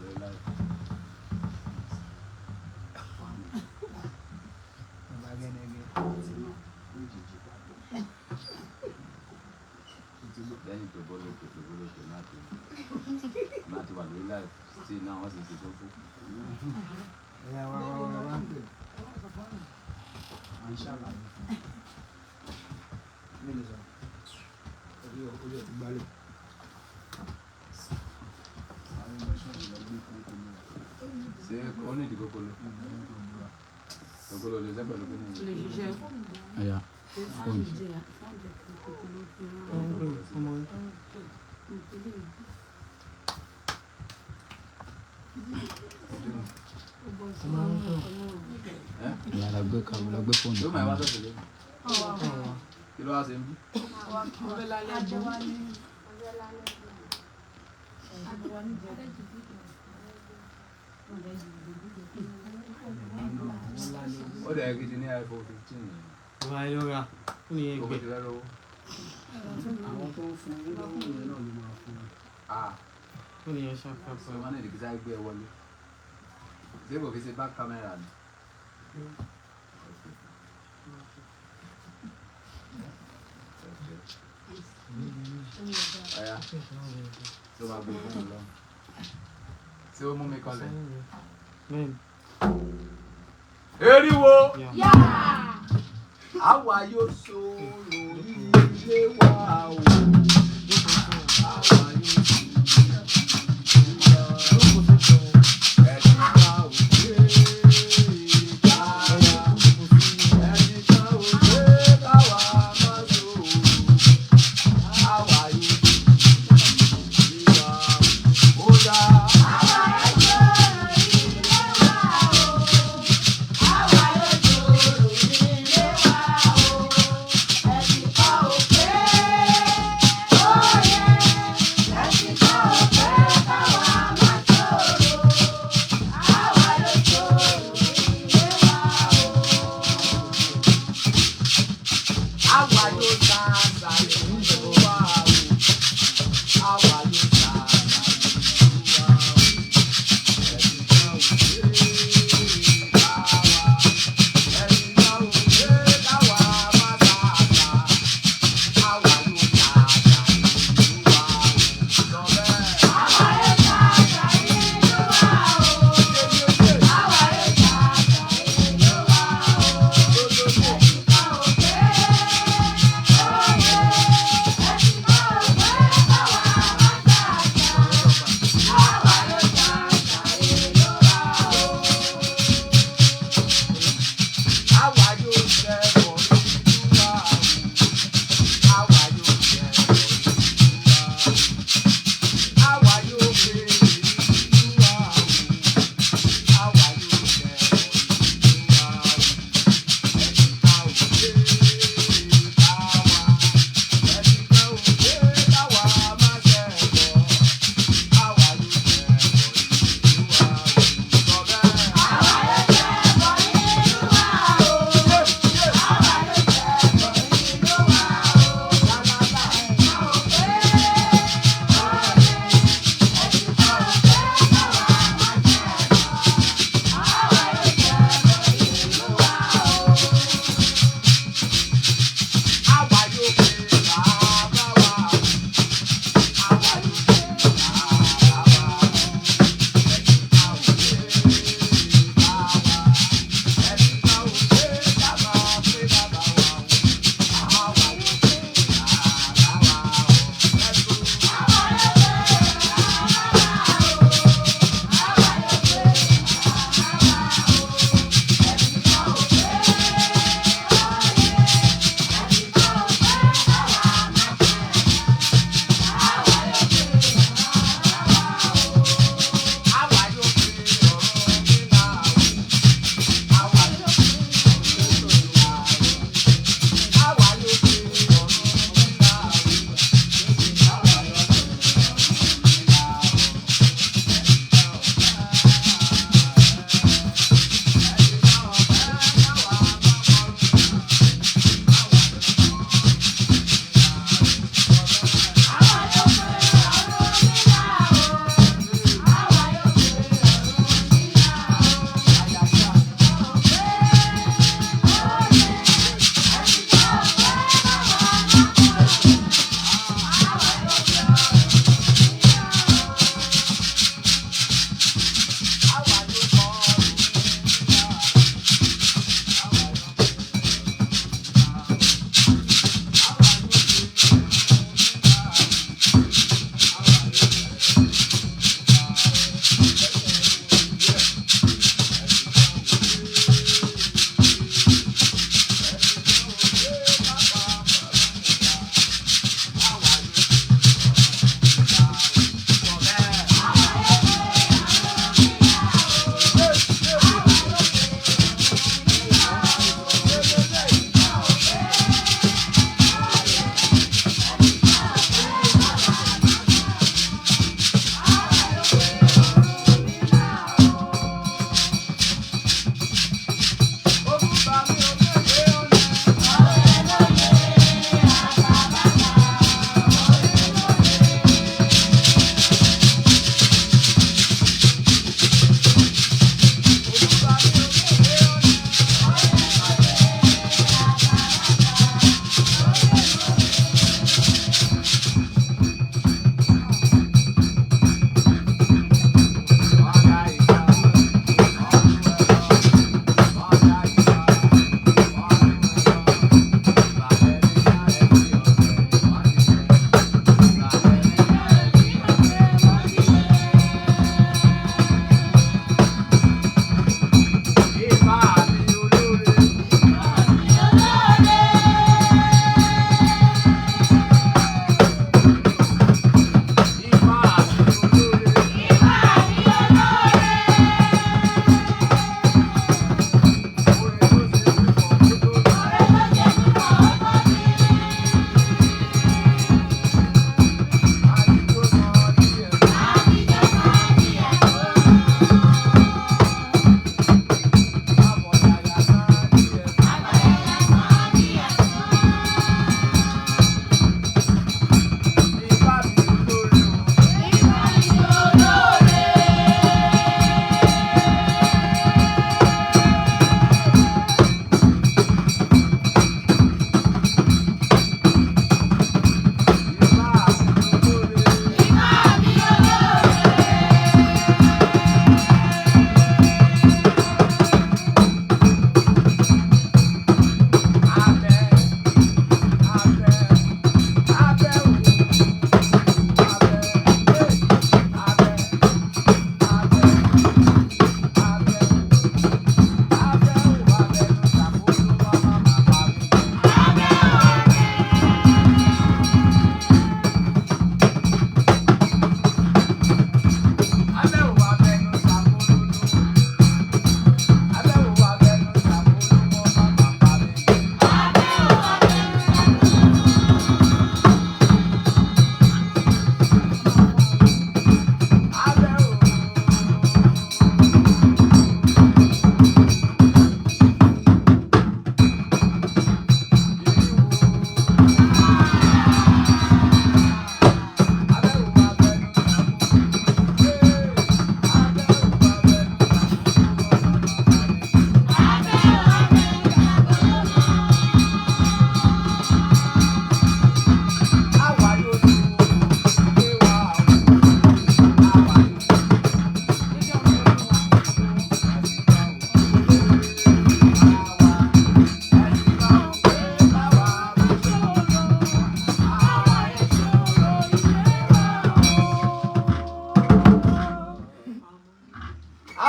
lórí láì. Bàbá gẹ́nẹ́gẹ́. Lẹ́yìn tó bọ́ lókè tó bọ́ lókè náà ti wà lórí láì sí iná wọ́n sì ti tó fún. Ẹ̀yà wa wa wa wa ń pè. À ń ṣàlàyé fún un. Mélòó sọ? Orí orí ẹ̀ ti gbálẹ̀. Àwọn ọmọ ṣọ́ọ̀ṣì lọ gbé kókó lọ. Ṣé ó ní ìdí kókóló? Kókóló lè ṣe pẹ̀lú kíní. Lè ṣiṣẹ́. Ẹ̀yà fóònù. Ẹ́ Ìyá la gbé ka la gbé fóònù. ṣé ó máa wá sọ̀tẹ̀ lé? Kí ló wá ṣe ń bí? Ó dẹ̀ kí ti ní iPhone 15 yẹn. Ìwà ìlọ́ra ó ní Owó ẹgbẹ́. ti fẹ́ rówó. Àwọn tó ń fún owó lọ́wọ́ yẹn náà ló máa fún un. Ah, Ó ní ẹṣá ṣé pápá. wọ́n ní ìdí kí sáré gbé ẹ wọlé? Ṣé kò fi ṣe back camera ni? Okay. Ọ̀ya, tó máa gbé fún mi lọ. Ṣé ó mú mi kọlẹ̀? Bẹ́ẹ̀ni. Eriwo! Yà. Àwa yóò sọ̀rọ̀ ilé wa o. Àwa yóò sọ̀rọ̀ ilé wa o. Ẹnìkan ò gbé káwa. Ẹnìkan ò gbé káwa má sọ̀rọ̀. Àwa yóò sọ̀rọ̀ ilé wa o. Ó dáa. Àwa yóò sọ̀rọ̀ ilé wa o.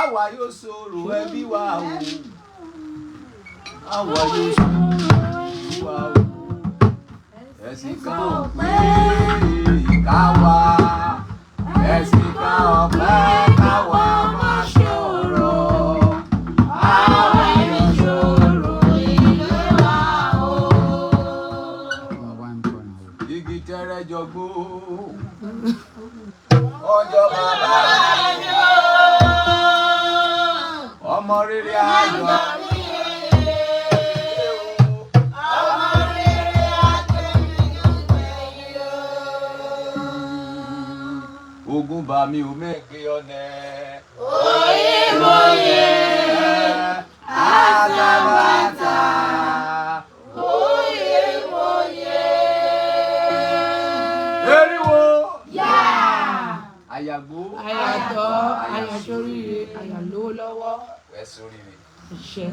Àwa yóò sọ̀rọ̀ ẹbí wa o. Àwa yóò sọ̀rọ̀ wa o. Ẹ̀sìn kan ò pé ká wá. Ẹ̀sìn kan ò pé ká wá má ṣòro. Àwa yóò sọ̀rọ̀ ilé wa o. Wá wá ń bọ̀ náà o. Igi tẹ́rẹ́ jọgbó. Ọjọ́ bàbá mi ọmọ rere ayọ̀. Ogun bá mi ò mẹ́gbẹ́ ọ̀nẹ́. Oyè àtàbàtà. Eriwo. Àyàgbó. Àyàtọ̀ àyàsóríire àyàlówó lọ́wọ́. Ẹ sóríire. Àṣẹ.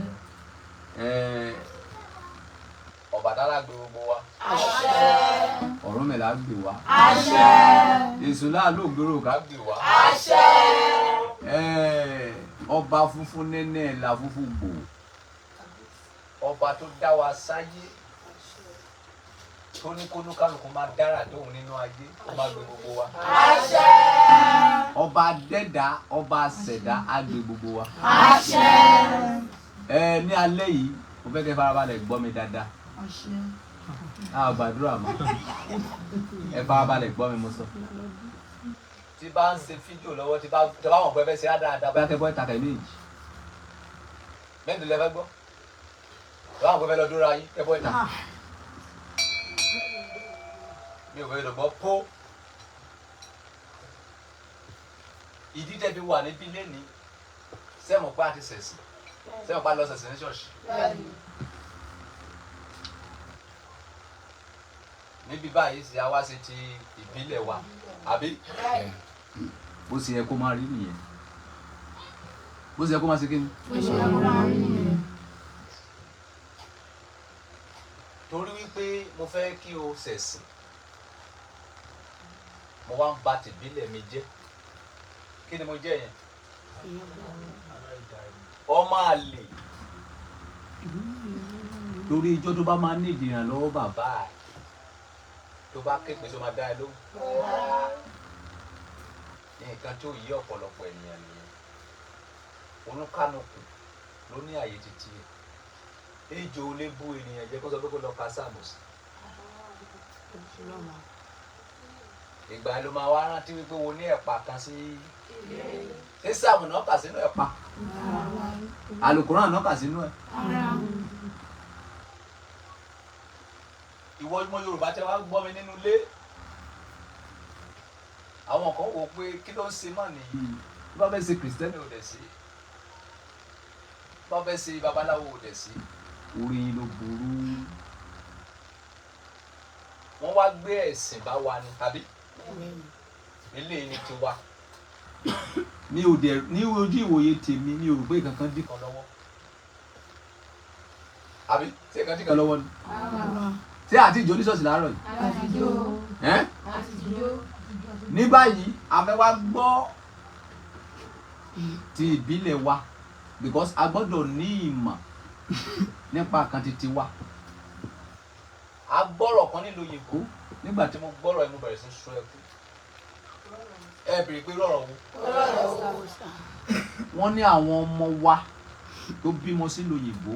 Ọbàtálá gbé gbogbo wa. Ọ̀rúnmìlà gbé wa. Èṣù láàlú ògbérò ká gbé wa. Ọba funfun nẹ́nẹ́ là funfun gbò. Ọba tó dá wa sáyé tó ní kólúkálùkù máa dára tóun nínú ayé ó máa gbé gbogbo wa. Ọba dẹ́dá ọba ṣẹ̀dá á gbé gbogbo wa. Ní alẹ́ yìí mo fẹ́ kẹ́ farabalẹ̀ gbọ́ mi dáadáa. A gbàdúrà mọ́, ẹ farabalẹ̀ gbọ́ mi mo sọ. Tí bá ń ṣe fídíò lọ́wọ́, tí bá wọ̀n pé fẹ́ ṣe á dáadáa, bóyá kẹ́ bọ́ ìta kẹ́ méjì mẹ́rin lè fẹ́ gbọ́. Tí bá wọ̀n pé fẹ́ lọ dúró ayé kẹ́ bọ́ ìta. Mi ò fẹ́ lọ gbọ́ pó. Ìdí tẹ́ fi wà níbí lẹ́ni, sẹ́wọ̀n pa àti sẹ̀sìn, sẹ́wọ̀n pa lọ sẹ̀sìn ní ṣọ́ọ̀ṣì. Níbi báyìí ṣe àwa ṣe ti ìbílẹ̀ wa, àbí? Bó ṣe yẹ kó máa rí nìyẹn. Bó ṣe yẹ kó máa ṣe kí ni? Torí wípé mo fẹ́ kí o ṣẹ̀sìn, mo wá ń ba tìbílẹ̀ mi jẹ́. Kí ni mo jẹ́ yẹn? Ọmọ àlè. Torí ijó tó bá máa ní ìdìrànlọ́wọ́ bàbá ẹ̀ tó bá ké pé tó máa dá ẹ lóhùn. Nǹkan tó yí ọ̀pọ̀lọpọ̀ ènìyàn nìyẹn. Olúkánukù ló ní àyè títí ẹ̀. Ejò lè bú ènìyàn jẹ́ kó sọ pé kó lọ ka sáàmù sí. Ìgbà ló máa wá rántí wípé wo ní ẹ̀pà kan sí. Ṣé sáàmù náà kà sínú ẹ̀pà? Àlùkùránì náà kà sínú ẹ̀. Ìwọ ọmọ Yorùbá tẹ wá gbọ́ mi nínú ilé, àwọn kan wò pé kí ló ń ṣe má nìyí. Bí wọ́n fẹ́ ṣe kìrìsìtẹ́nì ò dẹ̀ sí, bí wọ́n fẹ́ ṣe babaláwo ò dẹ̀ sí, orí yín ló burú. Wọ́n wá gbé ẹ̀sìn bá wa ni, àbí eléyìí ni tiwa. Ní òde ní ojú ìwòye tèmi, ní òrùpé kankan dì kan lọ́wọ́, àbí ṣé kan dì kan lọ́wọ́ ni? Ṣé àti ìjọ oníṣọ́ọ̀ṣì láàárọ̀ yìí? Ẹ́n? Ní báyìí a fẹ́ wá gbọ́ ti ìbílẹ̀ wa, because a gbọ́dọ̀ ní ìmọ̀ nípa kan ti tiwa. A gbọ́rọ̀ kan nílùú òyìnbó, nígbà tí mo gbọ́rọ̀ ẹ mo bẹ̀rẹ̀ sí sun ẹkún. Ẹ bèrè pé rọ̀rọ̀ wo? Wọ́n ní àwọn ọmọ wa tó bímọ sílùú òyìnbó,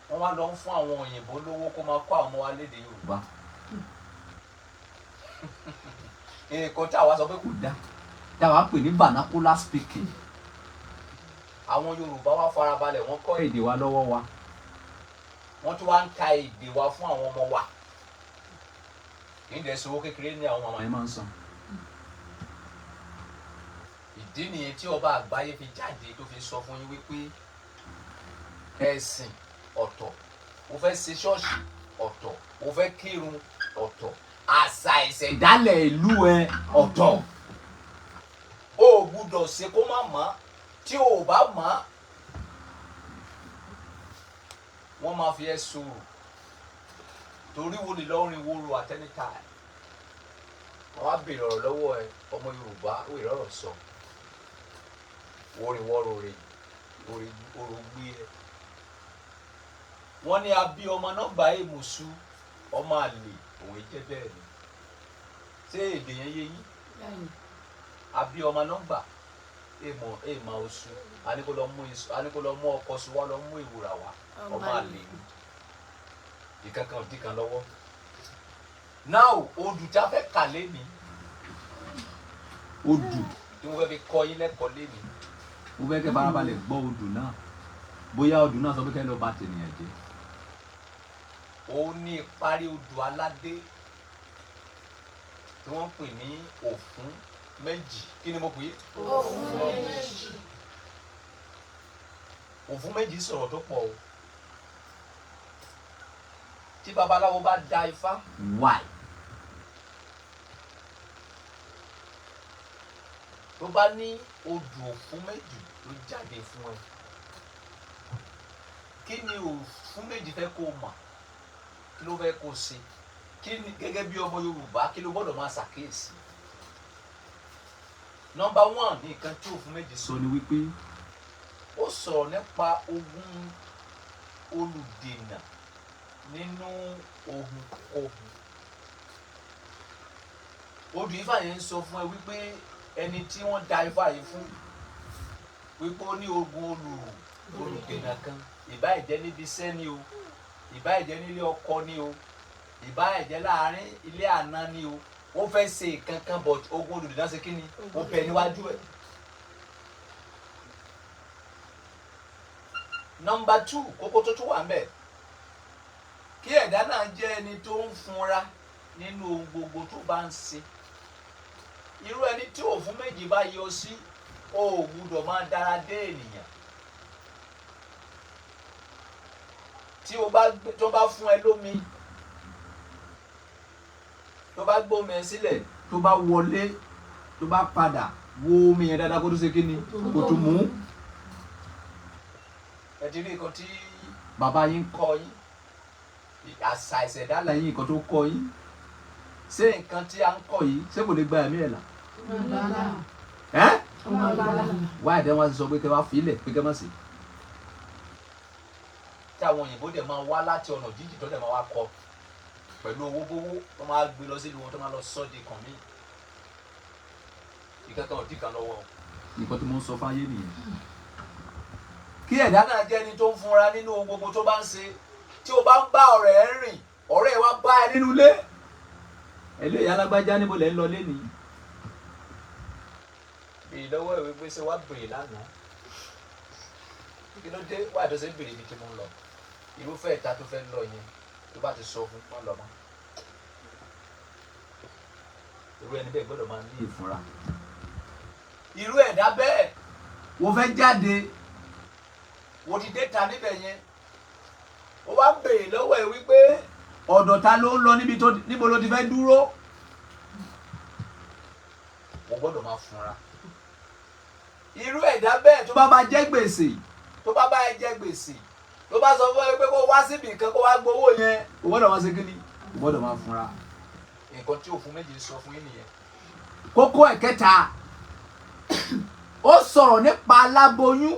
wọ́n wá lọ ń fún àwọn òyìnbó lówó kó máa kọ́ àwọn ọmọ wa lédè Yorùbá. Nǹkan tí àwa sọ pé kò dáa táwa pè ní vernacular speaking, àwọn Yorùbá wa farabalẹ̀, wọ́n kọ́ èdè wa lọ́wọ́ wa, wọ́n tún wá ń ta èdè wa fún àwọn ọmọ wa. Kì í dẹ̀ sọ owó kékeré ní àwọn màmá yẹn máa ń san. Ìdí nìyẹn tí ọba àgbáyé fi jáde tó fi sọ fún yín wípé ẹ̀sìn ọ̀tọ̀, o fẹ́ ṣe ṣọ́ọ̀ṣì ọ̀tọ̀, o fẹ́ kírun ọ̀tọ̀, àṣà ìṣẹ̀dálẹ̀ ìlú ẹ ọ̀tọ̀. O ò gbúdọ̀ ṣe kó má mọ̀. Tí o ò bá mọ̀, wọ́n máa fi ẹ́ sọ̀rọ̀ torí wo lè lọ́rin wóró at any time. Wọ́n á béèrè ọ̀rọ̀ lọ́wọ́ ẹ, ọmọ Yorùbá ó ìrọ̀rọ̀ sọ. Orin wọ́rọ̀ rẹ̀ orò gbé ẹ. Wọ́n ní abí ọmọ náà gbà èmùsù ọmọ àlè òun jẹ́ bẹ́ẹ̀ ni. Ṣé èdè yẹn yé yín? Abí ọmọ náà gbà èmọ̀ èmọ̀ oṣù a ní kó lọ mú iṣu a ní kó lọ mú ọkọ ṣu wá lọ mú ìwúrà wá ọmọ àlè ni. Ìkankan ò dí kan lọ́wọ́. Now odù tí a fẹ́ kà léni, odù tí mo fẹ́ fi kọ́ yín lẹ́kọ̀ọ́ léni. Mo fẹ́ kẹ́ farabalẹ̀ gbọ́ odù náà, bóyá odù náà sọ pé kẹ́ lọ bà tènìyàn jẹ́. Òun ní ìparí odù aládé tí wọ́n ń pè ní Òfún Méjì. Kí ni mo pè é? Òfún Méjì. Òfún Méjì sọ̀rọ̀ tó pọ̀ o. Tí babaláwo bá da ifá, why? Tó bá ní odù Òfún Méjì ló jáde fún ẹ, kí ni Òfún Méjì fẹ́ kó o mọ̀? Kí ló fẹ́ kó o ṣe? Kí ni gẹ́gẹ́ bí ọmọ Yorùbá kí ló gbọ́dọ̀ máa ṣàkíyèsí? Nọ́mbà 1 ní nǹkan tí Òfún Méjì sọ ni wípé ó sọ̀rọ̀ nípa ogun olùdènà nínú ohunkóhun. Odù ifá yẹn ń sọ fún ẹ wípé ẹni tí wọ́n da ifá yìí fún wípé ó ní ogun olùdènà kan, ìbá ìjẹ́ níbi iṣẹ́ ni o, ìbá ìjẹ́ nílé ọkọ ni o, ìbá ìjẹ́ láàrin ilé àná ni o, ó fẹ́ ṣe nǹkan kan but ogun olùdènà ṣe kí ni? Ó bẹ níwájú ẹ̀. Nọ́mbà 2 kókó tó tún wà ń bẹ̀, kí ẹ̀dá náà jẹ́ ẹni tó ń funra nínú ohun gbogbo tó bá ń ṣe. Irú ẹni tí Òfún Méjì bá yọ sí, o ò gbúdọ̀ máa dára dé ènìyàn. Tí o bá tó bá fún ẹ lómi, tó bá gbómi ẹ sílẹ̀, tó bá wọlé, tó bá padà wo omi yẹn dáadáa kó tó ṣe kí ni? Kó tó mú. Ẹ ti rí nǹkan tí bàbá yín kọ́ yín, àṣà ìṣẹ̀dá lẹ́yìn nǹkan tó kọ́ yín. Ṣé nǹkan tí a ń kọ́ yìí ṣé kò lè gba ẹ̀mí ẹ̀ là? Ẹ́ wá ẹ̀dẹ́ wọn sọ pé kẹ́ wá filẹ̀ pé kẹ́ má ṣe. Tí àwọn òyìnbó dẹ̀ máa wá láti ọ̀nà jíjìn tó dẹ̀ máa wá kọ pẹ̀lú owó bówó tó máa gbé lọ sílùú wọn tó máa lọ sọ́ di kàn míì. Ìkankan ò dí kan lọ́wọ́. Nǹkan tí mo ń sọ fáyé nìyẹn. Kí ẹ̀dá náà jẹ́ ẹni tó ń funra nínú ohun gbogbo tó bá ń ṣe. Tí o bá ń bá ọ̀rẹ́ ẹ rìn, ọ̀rẹ́ ẹ wá bá ẹ nínú ilé. Ẹ̀lú ìyá alágbájá níbo lẹ̀ ń lọ lénìí? Bèrè lọ́wọ́ ìwé pé ṣé wàá bèrè lánàá? Kí ló dé? Wàá tó ṣe ń bèrè ibi tí mo ń lọ. Irúfẹ́ ìta tó fẹ́ lọ yẹn tó bá ti sọ fún má lọ mọ́. Irú ẹni bẹ́ẹ̀ gbọ́dọ̀ máa ní ìfúnra. Irú ẹ̀dá bẹ́ẹ̀ wo fẹ́ jáde, wo ti dé ta níbẹ̀ yẹn, ó wá ń bèrè lọ́wọ́ ẹ̀ wípé ọ̀dọ̀ ta ló ń lọ níbi tó níbo ló ti fẹ́ dúró. O gbọ́dọ̀ máa funra. Irú ẹ̀dá bẹ́ẹ̀ tó bá bá jẹ́ gbèsè, tó bá bá ẹ jẹ gbèsè, tó bá sọ fún ẹ pé kó wá síbì kan kó wá gbowó yẹn, o gbọ́dọ̀ máa ṣe kí ni? O gbọ́dọ̀ máa funra. Nǹkan tí Òfún Méjì sọ fún yín nìyẹn. Kókó ẹ̀kẹta, ó sọ̀rọ̀ nípa aláboyún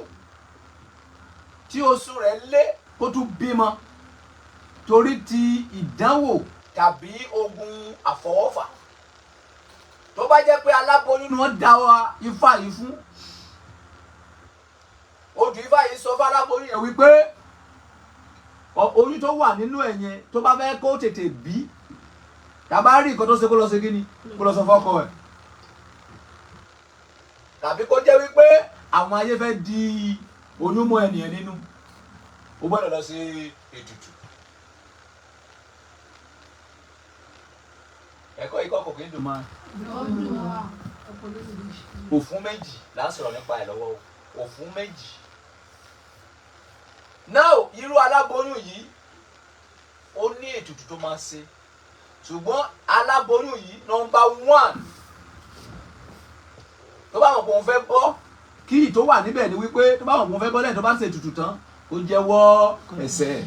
tí oṣù rẹ̀ lé kó tún bímọ torí ti ìdánwò tàbí ogun àfọwọ́fà. Tó bá jẹ́ pé aláboyún ni wọ́n da wa ifá yìí fún, odù ifá yìí sọ fún aláboyún yẹn wípé oyún tó wà nínú ẹ̀ yẹn tó bá fẹ́ kó tètè bí, tàbá rí nǹkan tó ṣe kó lọ ṣe kí ni? Kó lọ sọ fọ́kọ ẹ̀. Tàbí kó jẹ́ wípé àwọn ayé fẹ́ di oyún mọ́ ènìyàn nínú, o gbọ́dọ̀ lọ sí ètùtù. Ẹ̀kọ́ ikọ́ kò kí ń dùn mọ́. Òfún Méjì là ń sọ̀rọ̀ nípa ẹ̀ lọ́wọ́ o. Òfún Méjì. Now irú aláboyún yìí ó ní ètùtù tó máa ṣe, ṣùgbọ́n aláboyún yìí nọ́mbà 1 tó bá wọn kò ń fẹ́ bọ́, kí ìtò wà níbẹ̀ ni wípé tó bá wọn kò ń fẹ́ bọ́ lẹ́yìn tó bá ṣe ètùtù tán kó jẹ́wọ́ ẹ̀ṣẹ̀.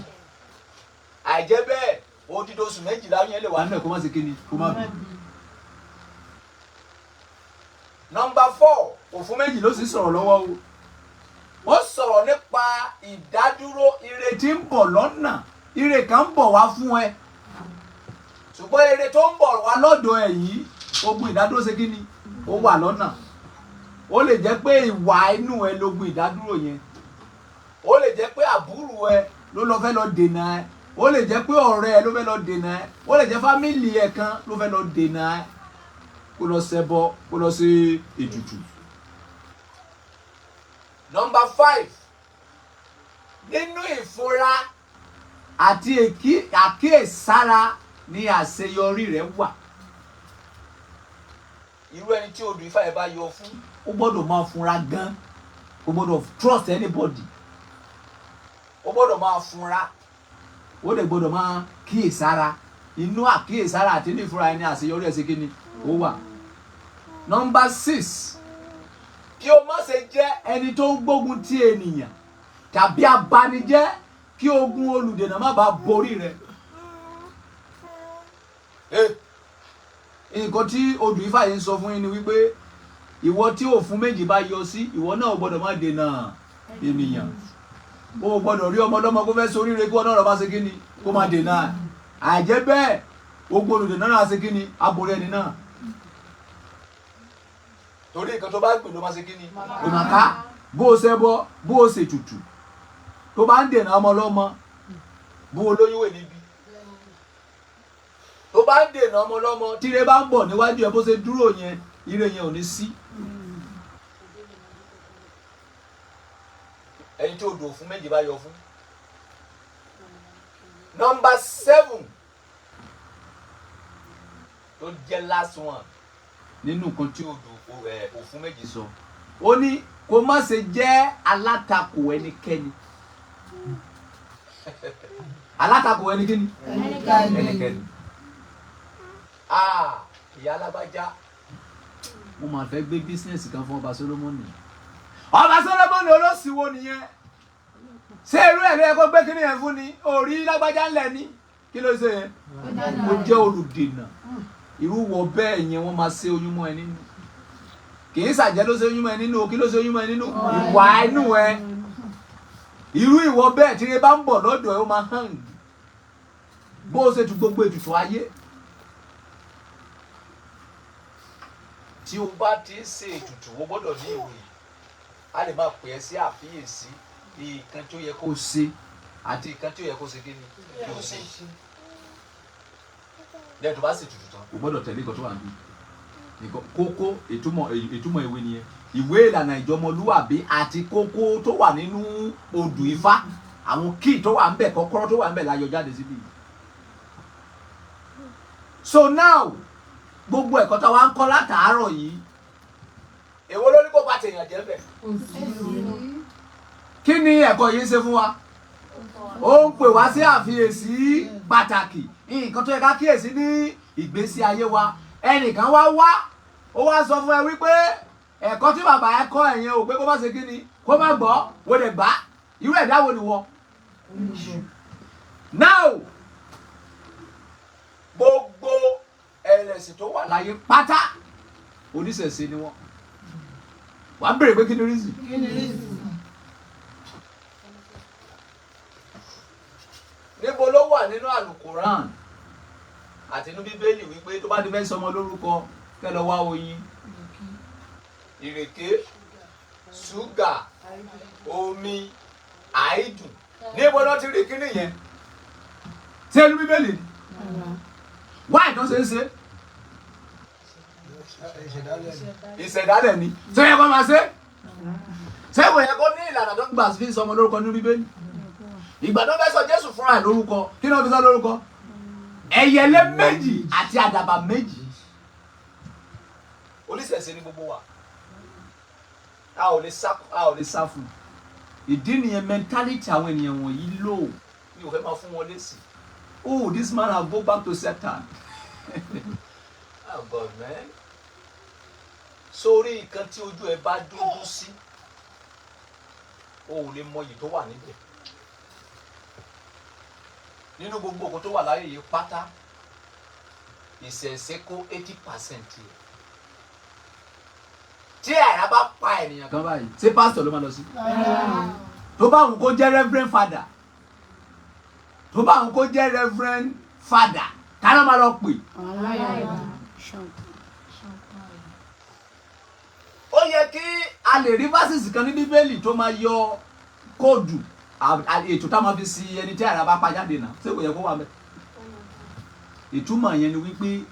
Àìjẹ́ bẹ́ẹ̀ odidi oṣù 12 yẹn lè wà nínú ẹ̀ kó má ṣe kíni, kó má bì. Nọ́mbà 4 Òfún Méjì ló sì sọ̀rọ̀ lọ́wọ́ o. Sọ̀rọ̀ nípa ìdádúró ire tí ń bọ̀ lọ́nà. Ire kan ń bọ̀ wá fún ẹ, ṣùgbọ́n ire tó ń bọ̀ wá lọ́dọ̀ ẹ yìí, ogun ìdádúró ṣe kí ni? Ó wà lọ́nà. Ó lè jẹ́ pé ìwà inú ẹ lógun ìdádúró yẹn, ó lè jẹ́ pé àbúrò ẹ ló lọ fẹ́ lọ dènà ẹ, ó lè jẹ́ pé ọ̀rẹ́ ẹ ló fẹ́ lọ dènà ẹ, ó lè jẹ́ family ẹ kan ló fẹ́ lọ dènà ẹ kó lọ ṣẹbọ, kó lọ sí ètùtù. Number 5, nínú ìfura àti àkíyèsára ni àṣeyọrí rẹ̀ wà. Irú ẹni tí odù Ifá yẹn bá yọ fún, ó gbọ́dọ̀ máa funra gan, ó gbọ́dọ̀ trust anybody, ó gbọ́dọ̀ máa funra, ó dẹ̀ gbọ́dọ̀ máa kíyèsára. Inú àkíyèsára àti inú ìfura ẹni àṣeyọrí ẹ̀ ṣe kí ni? Ó wà. Number 6, kí o má ṣe jẹ́ ẹni tó ń gbógun ti ènìyàn tàbí abanijẹ́, kí ogun olùdènà má bàa borí rẹ. Nǹkan tí odù Ifá yìí ń sọ fún yín ni wípé ìwọ tí òfun méjì bá yọ sí, ìwọ náà ò gbọ́dọ̀ má dènà ènìyàn. O gbọ́dọ̀ rí ọmọ ọlọ́mọ kó fẹ́ soríire, kí wọn náà lọ bá ṣe kí ni? Kó má dènà. Àìjẹ́ bẹ́ẹ̀, ogun olùdènà náà ṣe kí ni? Aborí ẹni náà. Torí nǹkan tó bá gbìn ló máa ṣe kí ni? Ló máa ká. Bó o ṣe bọ, bó o ṣe tutù, tó bá ń dènà ọmọ ọlọ́mọ, bó o lóyún wè níbí, tó bá ń dènà ọmọ ọlọ́mọ, tíre bá ń bọ̀ níwájú ẹ, bó ṣe dúró yẹn, ire yẹn ò ní sí. Ẹni tí odò òfun méjì bá yọ fún. Number 7 tó jẹ́ last one nínú nǹkan tí odò òfun méjì sọ, ó ní kó má ṣe jẹ́ alátakò ẹnikẹ́ni. Alátakò ẹnikẹ́ni. Ẹnikẹ́ni. Ah, ìyá alágbájá, mo máa fẹ́ gbé business kan fún ọba Solomoni. Ọba Solomoni olóṣìwò nìyẹn. Ṣé irú ẹ̀ ló yẹ kó gbé kíní yẹn fún ni? Orí lágbájá ńlẹ̀ ni. Kí ló ṣe yẹn? Ó jẹ́ olùdènà. Irú wọ bẹ́ẹ̀ yẹn, wọ́n máa ṣe oyún mọ́ ẹ nínú. Kì í ṣàjẹ́ ló ṣe oyún mọ́ ẹ nínú. Kí ló ṣe oyún mọ́ ẹ nínú? Ìwà inú ẹ. Irú ìwọ bẹ́ẹ̀, tí ire bá ń bọ̀ lọ́dọ̀ ẹ, ó máa hàn bó o ṣe tu gbogbo ètùtù ayé. Tí o bá ti ń ṣe ètùtù, o gbọ́dọ̀ ní ìwé. A lè máa pè é sí àfiyèsí nǹkan tó yẹ kó ṣe àti nǹkan tó yẹ kó ṣe kí ni kí o ṣe. Lẹ́yìn tó bá sì tutù tán, o gbọ́dọ̀ tẹ̀lé nǹkan tó wà níbí. Nǹkan kókó ìtumọ̀ ìwé nìyẹn. Ìwé ìlànà ìjọmọlúwàbí àti kókó tó wà nínú odù Ifá, àwọn kíì tó wà ńbẹ̀, kọ́kọ́rọ́ tó wà ńbẹ̀ la yọ jáde síbí. So now, gbogbo ẹ̀kọ́ tá a wá ń kọ́ látàárọ̀ yìí, èwo ló ní kó bá tèèyàn jẹ́ bẹ̀? Kí ni ẹ̀kọ́ yìí ń ṣe fún wa? Ó ń pè wá sí àfiyèsí pàtàkì, nǹkan tó yẹ ká kíyèsí ní ìgbésí ayé wa. Ẹnìkan wá wá, ó wá sọ fún ẹ wípé ẹ̀kọ́ tí bàbá ẹ kọ́ ẹ̀yẹn ò pé kó má ṣe kí ni? Kó má gbọ́, wo lè gbà. Irú ẹ̀dá wo ni wọ? Now, gbogbo ẹlẹ́sìn tó wà láyé pátá, oníṣẹ̀ṣe ni wọ́n. Wàá béèrè pé kí ni reason? Níbo ló wà nínú àlùkòrán àti inú Bíbélì wípé tó bá ti fẹ́ sọmọ lórúkọ, kẹ́ lọ wá oyin, ìrèké, ṣúgà, omi, àìdùn? Níbo ló ti rí kíní yẹn? Ṣé inú Bíbélì ni? Wá ìtàn ṣe ń ṣe ìṣẹ̀dálẹ̀ ni. Ṣé yẹ kó máa ṣe? Ṣé kò yẹ kó ní ìlànà tó ń gbà fi sọmọ lórúkọ nínú Bíbélì? Ìgbà tó fẹ́ sọ Jésù fúnra ẹ̀ lórúkọ, kí ni wọ́n fi sọ lórúkọ? Ẹyẹlé méjì àti àdàbà méjì. Oníṣẹ̀ṣe ni gbogbo wa. A ò lè sá fún. Ìdí nìyẹn, mentality àwọn ènìyàn wọ̀nyí lò. Mi ò fẹ́ máa fún wọn lésì. Oh, this man have go back to Satan. Oh God, man. Sórí nǹkan tí ojú ẹ bá dúdú sí, o ò lè mọyì tó wà níbẹ̀. Nínú gbogbo òkú tó wà láyé yìí pátá, ìṣẹ̀ṣe kó 80% yẹ. Tí àrá bá pa ènìyàn kan báyìí, ṣé pásítọ̀ ló máa lọ sí? Tó bá òun kó jẹ́ reverend father, tó bá òun kó jẹ́ reverend father, ká ló máa lọ pè? Ó yẹ kí a lè rí verses kan ní Bíbélì tó máa yọ kóòdù ètò tá a máa fi si ẹni tí àrá bá pa jáde náà. Ṣé kò yẹ kó wà mẹ́? Ìtumọ̀ yẹn ni wípé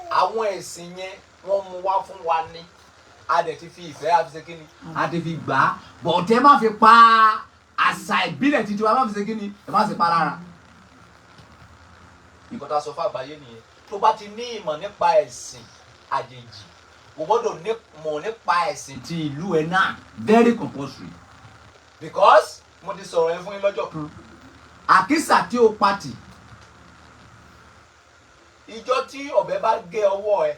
àwọn ẹ̀sìn yẹn wọ́n mú wá fún wa ní, a dẹ̀ ti fi ìfẹ́ a fi ṣe kíni, a ti fi gbà á, bọ̀dẹ́ má fi pa àṣà ìbílẹ̀ títí wa, má fi ṣe kíni, ẹ má ṣe pa lára. Nǹkan tá a sọ fún àgbáyé nìyẹn. Tó bá ti ní ìmọ̀ nípa ẹ̀sìn àjèjì, o gbọ́dọ̀ mọ̀ nípa ẹ̀sìn ti ìlú ẹ náà, very compulsory, because mo ti sọ̀rọ̀ yẹn fún yín lọ́jọ́ kan. Àkísà tí o patì, ìjọ tí ọ̀bẹ bá gé ọwọ́ ẹ,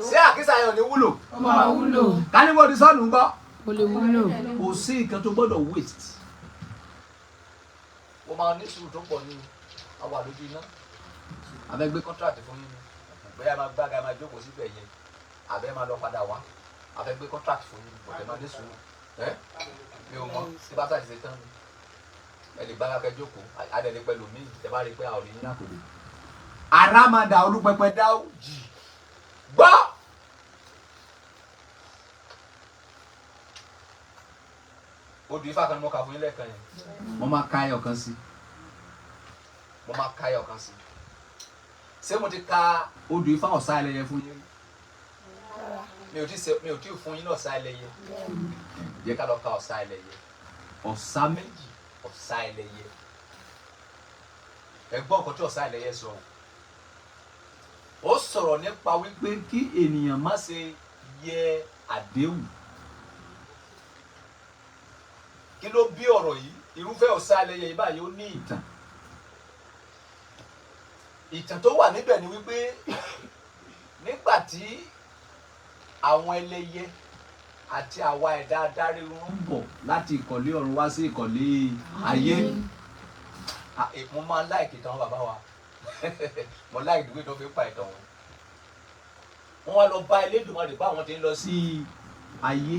ṣé àkísà yẹn ò ní wúlò? Ó máa wúlò. Káníwó ti sọ́nù ńkọ́? Ó lè wúlò. Kò sí nǹkan tó gbọ́dọ̀ waste. O máa ní sùúrù tó pọ̀ ní o, a wà lójú iná. A fẹ́ gbé contract fún yín ni, bóyá máa gbága máa jókòó síbẹ̀ yẹn, àbẹ́ máa lọ padà wá. A fẹ́ gbé contract fún yín, bọ̀dẹ̀ máa ní sùúrù. Ẹ́ mi ò mọ tí bá sáà ti ṣe tán ni ẹ lè gbága kẹ jókòó, adẹ̀lẹ̀ pẹ̀lú mi tẹ bá rí i pé a ò rí yín lákòókò. Àràmàdà olúpẹpẹ dáwò jì gbọ́. Odù ifá kan ni mo kà fún yín lẹ́ẹ̀kan yẹn. Mo máa ka ẹyọ kan sí. Mo máa ka ẹyọ kan sí. Ṣé mo ti ka odù ifá ọ̀sá ẹlẹ́yẹ fún yín? Mi ò tí fún yín ní ọ̀sá ẹlẹ́yẹ. Jẹ́ ká lọ ka ọ̀sá ẹlẹ́yẹ. Ọ̀sá méjì, ọ̀sá ẹlẹ́yẹ. Ẹ gbọ́ nǹkan tí ọ̀sá ẹlẹ́yẹ sọ. Ó sọ̀rọ̀ nípa wípé kí ènìyàn má ṣe yẹ àdéhùn. Kí ló bí ọ̀rọ̀ yìí? Irúfẹ́ ọ̀sá ẹlẹ́yẹ yìí báyìí ó ní ìtàn. Ìtàn tó wà níbẹ̀ ni wípé nígbà tí àwọn ẹlẹ́yẹ àti àwa ẹ̀dá adarí wọn ń bọ̀ láti ìkọ̀lé ọ̀run wá sí ìkọ̀lé ayé. Mo máa ń láìkì ìtàn bàbá wa. Mo láìkì ìdúgbò tó fi ń pa ìtàn wọn. Wọ́n wá lọ bá Elédùmarè bá àwọn tí ń lọ sí ayé.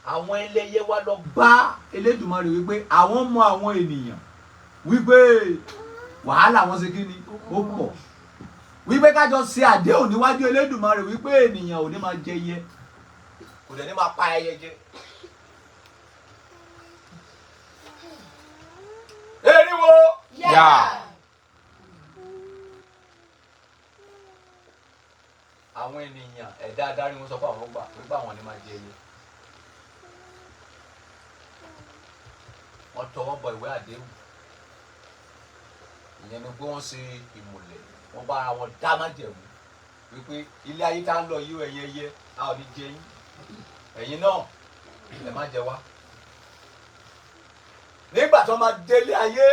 Àwọn ẹlẹ́yẹ wá lọ bá Elédùmarè wípé àwọn mọ àwọn ènìyàn wípé wàhálà wọn ṣe kí ni ó pọ̀, wípé kájọ ṣe àdéhùn níwájú Elédùmarè wípé ènìyàn ò ní máa jẹ ẹyẹ, kò dẹ̀ ní máa pa ẹyẹ jẹ. Eriwo Yà. Àwọn ènìyàn ẹ̀dá adarí wọn sọ pé àwọn gbà wípé àwọn ò ní máa jẹ ẹyẹ. Wọ́n tọwọ́ bọ ìwé àdéhùn, ìyẹn ni pé wọ́n ṣe ìmùlẹ̀, wọ́n bá ara wọn dá májẹ̀mú wípé ilé ayé tá ń lọ yìí, ẹ̀yin ẹyẹ, a ò ní jẹ yín, ẹ̀yin náà ẹ má jẹ wá. Nígbà tó máa délé ayé,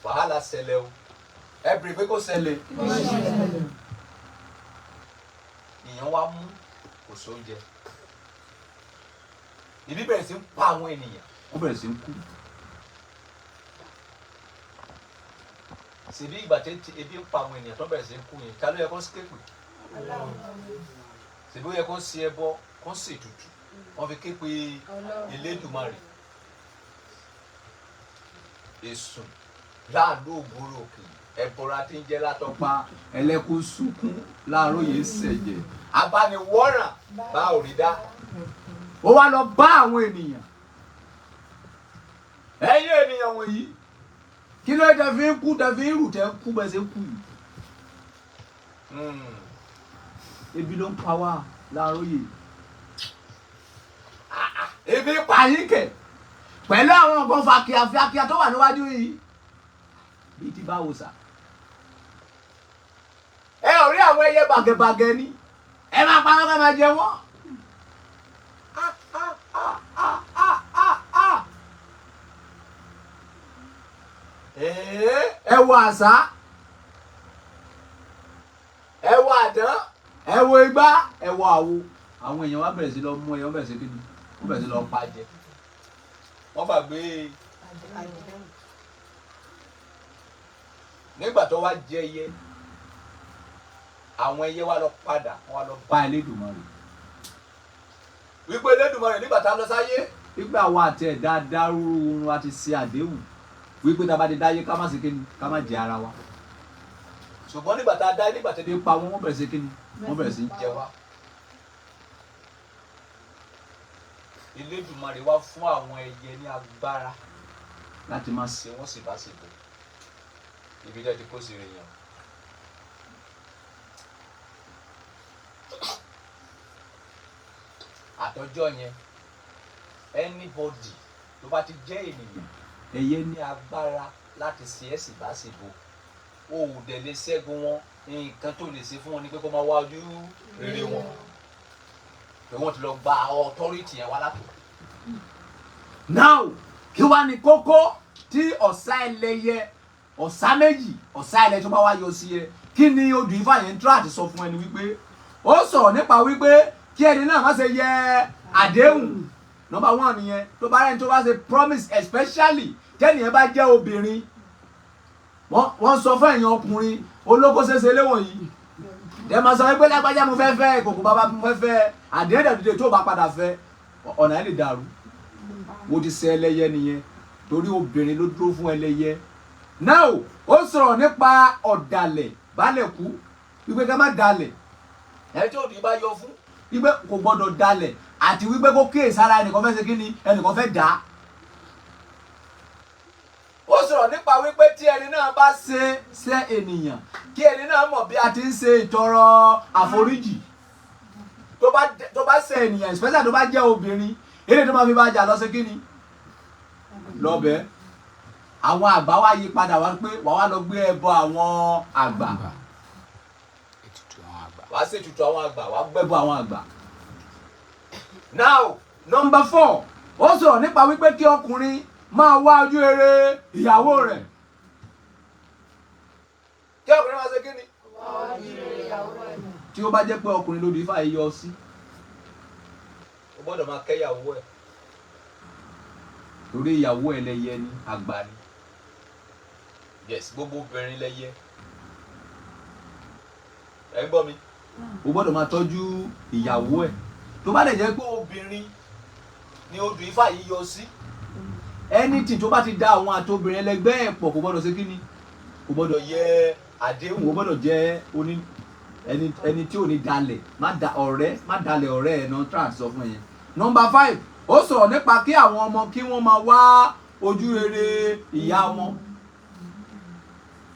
wàhálà ṣẹlẹ̀ o. Ẹ bèrè pé kó ṣẹlẹ̀, ìyẹn wá mú kò sóúnjẹ, ibi bẹ̀rẹ̀ sí ń pa àwọn ènìyàn, wọ́n bẹ̀rẹ̀ sí ń kú. Síbi ìgbà tí ebi ń pa àwọn ènìyàn tó bẹ̀rẹ̀ sí ń kú yẹn, ta ló yẹ kó képe? Síbi ó yẹ kó ṣe ẹbọ, kó ṣe ètùtù, wọ́n fi képe Elédùmarè. Èsùn láàánú ògbóró òkè ẹ̀bọra tí ń jẹ́ látọ́pá ẹlẹ́kùn sunkún láàárọ̀ yìí ṣẹ̀jẹ̀ abániwọ́ràn bá òrí dá. Ó wá lọ bá àwọn ènìyàn. Ẹ̀yin ènìyàn wọ̀nyí, kí ló dé fi ń kú, tẹ fi ń rù, tẹ ń kú bẹ́ẹ̀ ṣe ń kú yìí? Ebi ló ń pa wá láàárọ̀ yìí. Ebi pa yín kẹ̀ pẹ̀lú àwọn nǹkan fàkíàfàkíà tó wà níwájú yìí bíi ti báwo sà. Ẹ ò rí àwọn ẹyẹ bàgẹ̀bàgẹ̀ ni, ẹ máa pa wọn ká máa jẹ wọ́n. Ah, ah, ah, ah, ah, ah, ah. Ẹ wo àṣá, ẹ wo àdán, ẹ wo igbá, ẹ wo àwo. Àwọn èèyàn wá bẹ̀rẹ̀ sí lọ mú ẹyẹ, wọ́n bẹ̀rẹ̀ sí kíni, wọ́n bẹ̀rẹ̀ sí lọ pa jẹ. Wọ́n gbàgbé nígbà tó wá jẹ ẹyẹ, Àwọn ẹyẹ wa lọ padà, wọ́n wá lọ bá Elédùmarè wípé Elédùmarè, nígbà tá a lọ sáyé, wípé àwa àti ẹ̀dá dárúurú wa ti ṣe àdéhùn wípé tá a bá ti dáyé, ká má ṣe kíni, ká má jẹ ara wa. Ṣùgbọ́n nígbà tá a dáyé, nígbà tí ebi pa wọn, wọ́n bẹ̀rẹ̀ sí kíni, wọ́n bẹ̀rẹ̀ sí jẹ wá. Elédùmarè wá fún àwọn ẹyẹ ní agbára láti máa ṣe wọ́n sì bá sì bò. Ibi jẹ́ ti kó sí rèèyàn. Àtọjọ́ yẹn, anybody tó bá ti jẹ́ ènìyàn, ẹyẹ ní agbára láti ṣe é sì bá sì bò, o ò dẹ̀ lè ṣẹ́gun wọn. Nǹkan tó lè ṣe fún wọn ni pé kó máa wá ojú rere wọn, pé wọ́n ti lọ gba authority yẹn wá látò. Now, kí wá ní kókó tí ọ̀sá ẹlẹ́yẹ, ọ̀sá méjì, ọ̀sá ẹlẹ́yẹ tó bá wá yọ sí ẹ? Kí ni odù Ifá yẹn ń tíra àti sọ fún ẹni? Wípé ó sọ̀rọ̀ nípa wípé kí ẹni náà má ṣe yẹ àdéhùn. Number one nìyẹn. Tó bá rẹ́ni tó bá ṣe promise, especially tẹ́nìyẹn bá jẹ́ obìnrin, wọ́n sọ fún ẹ̀yin ọkùnrin olóko ṣeéṣe léwọ̀n yìí dẹ̀ máa sọ wípé lágbájá mo fẹ́ fẹ́, kòkò bàbá mo fẹ́ fẹ́, àdéhùn dẹ̀ tó bá padà fẹ́, ọ̀nà ẹ̀ lè dàrú. Mo ti ṣe ẹlẹ́yẹ nìyẹn, torí obìnrin ló dúró fún ẹlẹ́yẹ. Now, ó sọ̀rọ̀ nípa ọ̀dàlẹ̀ balẹ̀ kú, wípé ká má dalẹ̀. Ẹni tí òdì bá yọ fún, wípé kò gbọ́dọ̀ dalẹ̀, àti wípé kó kíyè sára, ẹnìkan fẹ́ ṣe kí ni, ẹnìkan fẹ́ dà á. Ó sọ̀rọ̀ nípa wípé tí ẹni náà bá ṣe ṣe ènìyàn, kí ẹni náà mọ̀ bí a ti ń ṣe ìtọrọ àforíjì. Tó bá ṣe ènìyàn, especially tó bá jẹ́ obìnrin, eré tó máa fi bá jà lọ ṣe kí ni, lọ́bẹ̀. Àwọn àgbà wá yí padà wá pé wàá wá lọ gbé ẹbọ àwọn àgbà. Ètùtù àwọn àgbà. Wàá ṣètùtù àwọn àgbà, wàá gbẹ́bọ àwọn àgbà. Now, number four, ó sọ̀rọ̀ nípa wípé kí ọkùnrin máa wá ojú rere ìyàwó rẹ̀. Kí ọkùnrin máa ṣe kí ni? Tí ó bá jẹ́ pé ọkùnrin ló di ifá yìí yọ sí, o gbọ́dọ̀ máa kẹ́yàwó ẹ̀, torí ìyàwó ẹ̀ lẹ́yẹ ni, àgbà ni. Yes, gbogbo obìnrin lẹ́yẹ. Ẹ̀ ń gbọ́ mi? O gbọ́dọ̀ máa tọ́jú ìyàwó ẹ̀. Tó bá lè jẹ́ pé obìnrin ni odù ifá yìí yọ sí, anything tó bá ti da àwọn àti obìnrin ẹlẹgbẹ́ ẹ̀ pọ̀, kò gbọ́dọ̀ ṣe kí ni, kò gbọ́dọ̀ yẹ àdéhùn. Kò gbọ́dọ̀ jẹ́ oní ẹni tí ò ní dalẹ̀, má da ọ̀rẹ́, má dalẹ̀ ọ̀rẹ́ ẹ̀ náà trans sọ fún ẹ yẹn. Number five, ó sọ̀rọ̀ nípa kí àwọn ọmọ kí wọ́n máa wá ojú rere ìyá wọn.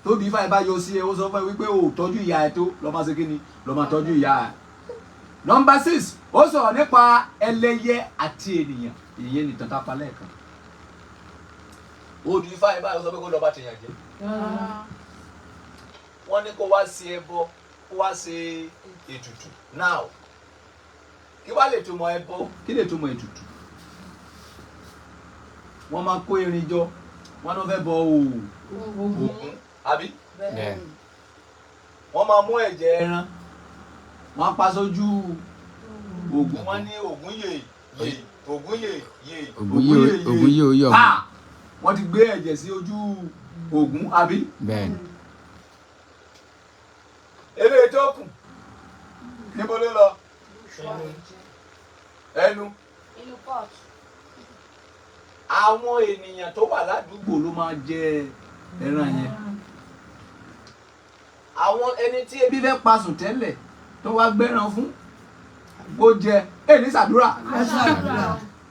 Tóbi ifá ẹ bá yọ sí ẹ, ó sọ fún ẹ wípé o ò tọ́jú ìyá ẹ, tó lọ́ máa ṣe kí ni, lọ́ máa tọ́jú ìyá ẹ. Number six, ó sọ̀rọ̀ nípa ẹlẹ́yẹ àti ènìyàn. Ìyẹn nìtàn tá a pa lẹ́ẹ̀kan. Odù ifá ẹ báyìí, ó sọ pé kó lọ́ọ́ bá tèèyàn jẹ́. Wọ́n ní kó wá ṣe ẹbọ, kó wá ṣe ètùtù. Now, kí wá lè túmọ̀ ẹbọ, kí lè túmọ̀ ètùtù? Wọ́n máa kó irin jọ, wọ́n náà fẹ́ bọ Ògún, àbí? Bẹ́ẹ̀. Wọ́n máa mú ẹ̀jẹ̀ ẹran, wọ́n á pa sójú Ògún, wọ́n ní Ògún yè yè, Ògún yè yè. Ògún yè, Ògún yè ó yọ̀. Pa wọ́n ti gbé ẹ̀jẹ̀ sí ojú Ògún, àbí? Bẹ́ẹ̀ ni. Eléyìí tó kù, níbo ló lọ? Ẹnu. Inú pot. Àwọn ènìyàn tó wà ládùúgbò ló máa jẹ ẹran yẹn. Àwọn ẹni tí ebi fẹ́ pa sùn tẹ́lẹ̀, tó wá gbẹ́ran fún kó jẹ, èyí ṣàdúrà,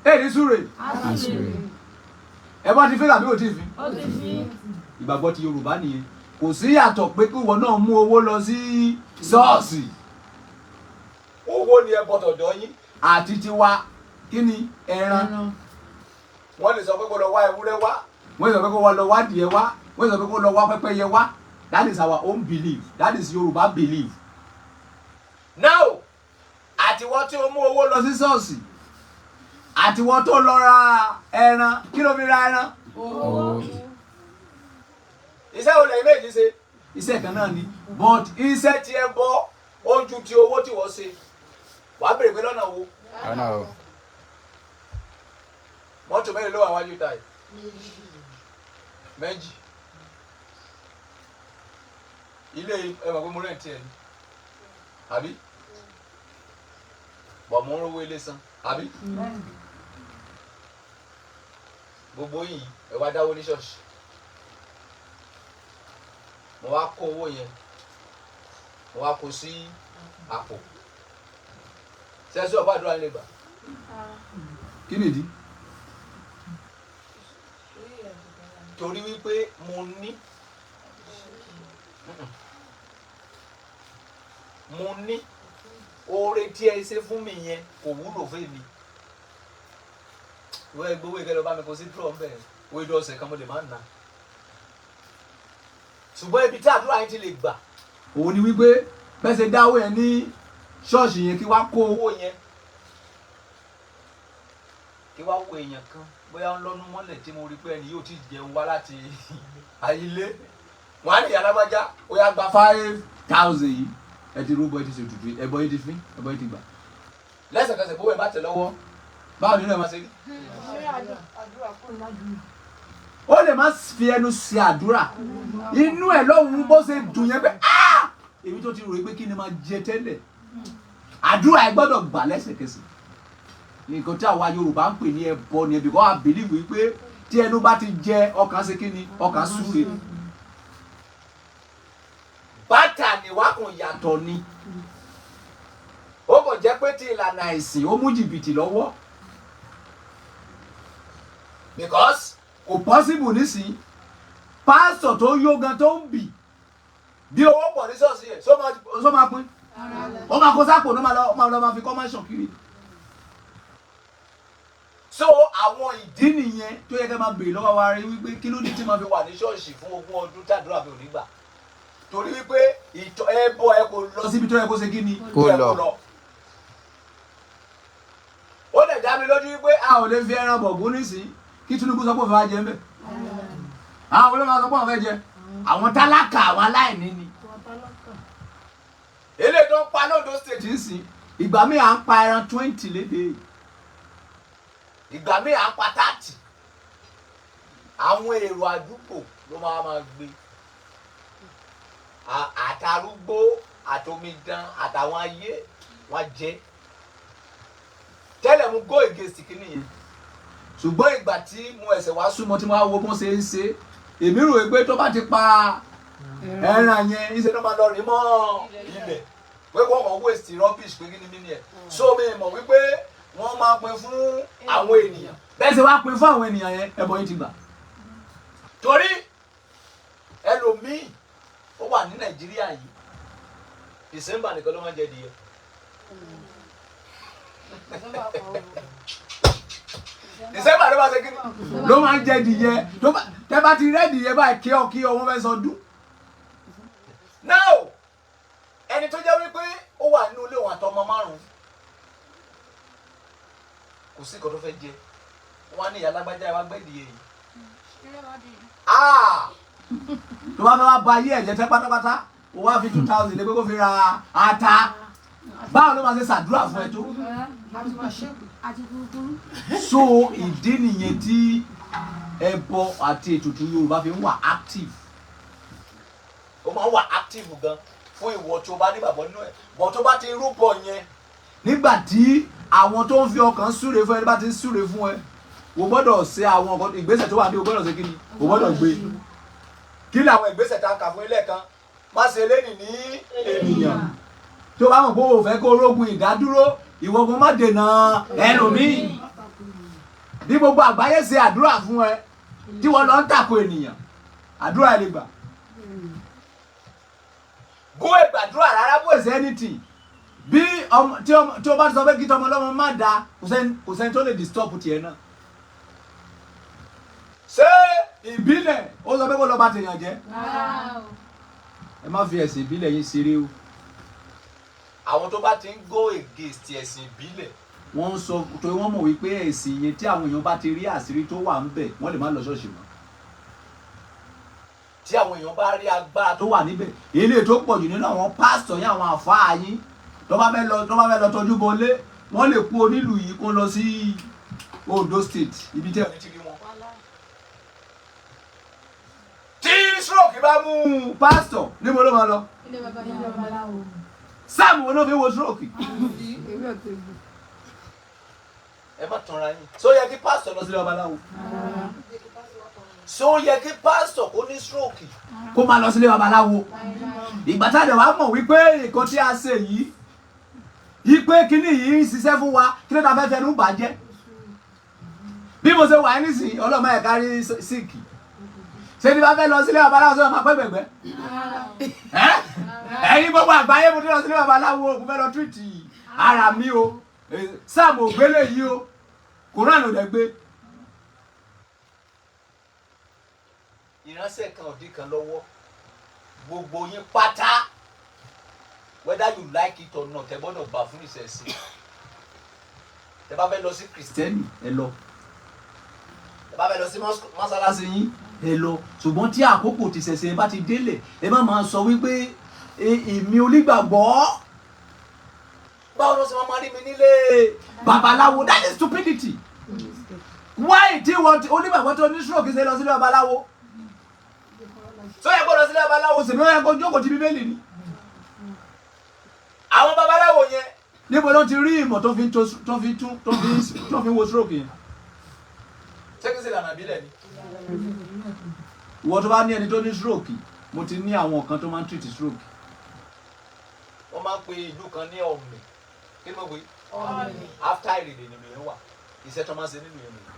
èyí súre. Àṣírí. Ẹ bá ti fi tàbí kò tí ì fi? Ó ti fi. Ìgbàgbọ́ ti Yorùbá nìyẹn. Kò sí yàtọ̀ pé kí ìwọ náà mú owó lọ sí ṣọ́ọ̀ṣì. Owó ni ẹ bọ̀tọ̀ dọ́ yín àti tiwa. Kí ni ẹran? Wọ́n lè sọ pé kó lọ wá ewúrẹ́ wá, wọ́n lè sọ pé kó lọ wá adìẹ wá, wọ́n lè sọ pé kó lọ wá pẹ́pẹ́yẹ wá. That is our own belief, that is Yorùbá belief. Now, àtiwọ́ tí o mú owó lọ sí ṣọ́ọ̀ṣì, àtiwọ́ tó lọ ra ẹran, kí ló fi ra ẹran? Owó. Iṣẹ́ wo lẹ́yìn méjì ṣe? Iṣẹ́ kan náà ni, but iṣẹ́ tí ẹ bọ́ ó ju ti owó tí wọ́n ṣe. Wàá béèrè pé lọ́nà wo? Ọ̀nà o. Mọ́tò mẹ́rin ló wà wájú ta yìí? Méjì. Ilé, ẹ mọ̀ pé mo rent ẹ̀ ni. Àbí bọ̀ mo ń rówó ilé san, àbí gbogbo yìí ẹ wá dáwó ní ṣọ́ọ̀ṣì, mo wá kó owó yẹn, mo wá kó sí àpò sẹ́sí ọ̀pá àdúrà lè gbà. Kí nìdí? Torí wípé mo ní oore tí ẹ ṣe fún mi yẹn kò wúlò fún mi. Ìwé gbowó ìkẹlẹ bá mi kó sí dúró ńbẹ, owó ìdó ọ̀sẹ̀ kan mo lè má nà, ṣùgbọ́n ibi tí àdúrà yẹn ti lè gbà òun ni wípé bẹ́ẹ̀ ṣe dáwó yẹn ní ṣọ́ọ̀ṣì yẹn, kí wá kó owó yẹn, kí wá wo èèyàn kan bóyá ń lọ́nu mọ́lẹ̀ tí mo rí pé ẹni yóò ti jẹun wá láti ayílé wọn á ní alágbájá ó yá gba 5,000 yìí. Ẹ ti rúbọ, ẹ ti ṣètùtù, ẹbọ yìí ti fín, ẹbọ yìí ti gbà lẹ́sẹ̀kẹsẹ̀. Bówó ẹ bá tẹ̀ lọ́wọ́, báwo nínú ẹ máa ṣe rí? Ó lè má fi ẹnu ṣe àdúrà, inú ẹ lọ́hùn bó ṣe dùn yẹn pé "Ah! Èmi tó ti rò pé kí ni máa jẹ tẹ́lẹ̀." Àdúrà ẹ gbọ́dọ̀ gbà lẹ́sẹ̀kẹsẹ̀. Nǹkan tí àwa Yorùbá ń pè ní ẹbọ ni, because I believe wípé tí ẹnu bá ti jẹ, ọkàn ṣe kí ni? Ọkàn súre. Bàtà níwá kò yàtọ̀ ni, ó kò jẹ́ pé tí ìlànà ẹ̀sìn ó mú jìbìtì lọ́wọ́, because kò possible nísìnyí, pásítọ̀ tó yó gan tó ń bì bí owó pọ̀ ní ṣọ́ọ̀ṣì yẹn, sọ máa pín, ó máa kó sápò ló máa lọ máa fi kọ́mọ́ṣọ̀ kiri. So àwọn ìdí nìyẹn tó yẹ ká máa béèrè lọ́wọ́ wa rí wípé kí ló dé tí máa fi wà ní ṣọ́ọ̀ṣì fún 20 ọdún tàdúrà mi ò ní gbà? Torí wípé ìtọ́ ẹbọ ẹ kò lọ síbi tó yẹ kó ṣe kí ni? Kó tó yẹ lọ. Ó lè dá mi lójú wípé a ò lè fi ẹran bọ̀gún nísìnyí kí Tinubu sọ pé òun fẹ́ wá jẹ ń bẹ̀. Àwọn olóòwò sọ pé òun fẹ́ jẹ, àwọn tálákà, àwọn aláìní ni. Eléyìí tó ń pa lóńdó State ń sìn, ìgbà míì à ń pa ẹran 20 lédè, ìgbà míì à ń pa 30. Àwọn èrò àdúgbò ló máa máa gbé, àtàrúgbó, àtomidan, àtàwọn ayé wọn jẹ. Tẹ́lẹ̀ mo go against kínní yẹn, ṣùgbọ́n ìgbà tí mo ẹsẹ̀ wá súnmọ́, tí mo wá wo bó ṣe ń ṣe, èmi rò pé tó bá ti pa ẹran yẹn, ìṣe ló máa lọ rí mọ́ ilẹ̀, pé wọ́n kàn waste rubbish, pé kí ni mí ni ẹ̀. So mi mọ̀ wípé wọ́n máa pín fún àwọn ènìyàn. Bẹ́ẹ̀ ṣe wá pín fún àwọn ènìyàn yẹn, ẹbọ yín ti gbà. Torí ẹlòmíì ó wà ní Nàìjíríà yìí, December nìkan ló máa ń jẹ adìyẹ. December ló máa ṣe kí ni? Ló máa ń jẹ adìyẹ. Tó bá tẹ bá ti rẹ́ adìyẹ báyìí, kí ọ kí ọ, wọ́n fẹ́ sọ dún. Now, ẹni tó jẹ́ wípé ó wà nínú ilé òun àtọmọ márùn-ún, kò sí nǹkan tó fẹ́ jẹ, wọ́n á ní ìyá alágbájá, ẹ wá gbẹ́dìyẹ yìí. Ah! Tó bá fẹ́ wá ba ayé ẹ̀jẹ̀ tẹ́ pátápátá, ó wá fi 2,000 lé pé kó fi ra ata, báwo ló máa ṣe ṣàdúrà fún ẹ tó? So ìdí nìyẹn tí ẹbọ àti ètùtù Yorùbá fi ń wà active. Ó máa ń wà active gan fún ìwọ tó bá nígbàgbọ́ nínú ẹ̀ bọ̀. Tó bá ti rúbọ yẹn, nígbà tí àwọn tó ń fi ọkàn súre fún ẹ bá ti ń súre fún ẹ, o gbọ́dọ̀ ṣe àwọn nǹkan, ìgbésẹ̀ tó wà ní, o gbọ́dọ̀ ṣe kí ni? O gbọ́dọ̀ gbé. Kí ni àwọn ìgbésẹ̀ tá a kà fún ilé kan? Má ṣe lénìí ní ènìyàn. Tó bá mọ̀ pé o fẹ́ kó rógun ìdádúró, ìwọ gan má dènà ẹlòmíì. Bí gbogbo àgbáyé ṣe àdúrà fún ẹ, tí wọ́n lọ ń tàkò ènìyàn, àdúrà ẹ lè gbà bó ẹ gbàdúrà rárá, bó ẹ ṣe anything. Bí ọmọ tí ọmọ tí o bá sọ pé kí tọmọ ọlọ́mọ má da, kò sẹ́ni tó lè disturb tiẹ̀ náà. Ṣé ìbílẹ̀ ó sọ pé kó lọ bá tèèyàn jẹ́? Ẹ má fi ẹ̀sìn ìbílẹ̀ yín ṣeré o. Àwọn tó bá ti ń go against ẹ̀sìn ìbílẹ̀, wọ́n ń sọ torí wọ́n mọ̀ wípé ẹ̀sìn yẹn, tí àwọn èèyàn bá ti rí àṣírí tó wà ń bẹ̀, wọ́n lè má lọ ṣọ́ọ̀ṣì mọ́. Tí àwọn èèyàn bá rí agbára tó wà níbẹ̀, eléyìí tó pọ̀ jù nínú àwọn pásítọ̀ yín, àwọn àfáà yín, tó bá fẹ́ lọ tọ́jú bọlé, wọ́n lè kú onílù yìí kó lọ sí Ondo State, ibi tí ẹ̀ ti rí wọn. Tí stroke bá mú pásítọ̀, níbo ló máa lọ? Sáàmù wo ló fi wo stroke? Ẹ má tanra yín. Ṣó yẹ kí pásítọ̀ lọ sílé babaláwo? Ṣó yẹ kí pásítọ̀ kó ní stroke kó máa lọ sílé babaláwo? Ìgbà tá a dẹ̀ wá mọ̀ wípé nǹkan tí a ṣe yìí, wípé kíní yìí ń ṣiṣẹ́ fún wa, kí ló dá fẹ́ fẹnu bàjẹ́? Bí mo ṣe wà nísìnyí, ọlọ́mọ ẹ̀ kárí síìkì. Ṣé ní bá fẹ́ lọ sílé babaláwo sọ́dọ̀ máa pẹ́ gbẹ̀gbẹ́? Ẹ̀yin gbogbo àgbáyé, mo ti lọ sílé babaláwo, mo fẹ́ lọ treat ara mi o. Sáàmù ògbélé yìí o, Kòránù ò dẹ̀ gbé. Ìránṣẹ́ kan òdì kan lọ́wọ́ gbogbo yín pátá, whether you like it or not, ẹ gbọ́dọ̀ gbà fún ìṣẹ̀ṣe. Tẹ bá fẹ́ lọ sí Kristẹni, ẹ lọ. Tẹ bá fẹ́ lọ sí mọ́sálásí yín, ẹ lọ. Ṣùgbọ́n tí àkókò ti ṣẹ̀ṣẹ̀ bá ti délẹ̀, ẹ má máa sọ wípé èmi onígbàgbọ́, báwo ló ṣe máa rí mi nílé babaláwo? That is stupidity. Why tí wọ́n onígbàgbọ́ tó ní stroke ṣe lọ sílé babaláwo? Sọ yẹ kó lọ sílé babaláwo sì ló yẹ kó jókòó ti Bíbélì ni? Àwọn babaláwo yẹn, níbo ló ti rí ìmọ̀ tó fi tó fi tún tó fi wo stroke yẹn? Ṣé kí n ṣe ìlànà ìbílẹ̀ ni? Ìwọ tó bá ní ẹni tó ní stroke, mo ti ní àwọn kan tó máa ń treat stroke. Wọ́n máa ń pe ìlú kan ní Ọ̀mì. Kí ni mo pè é? After Ìrèlè ni mi wà. Iṣẹ́ tó máa ń ṣe nínú yẹn nìyẹn.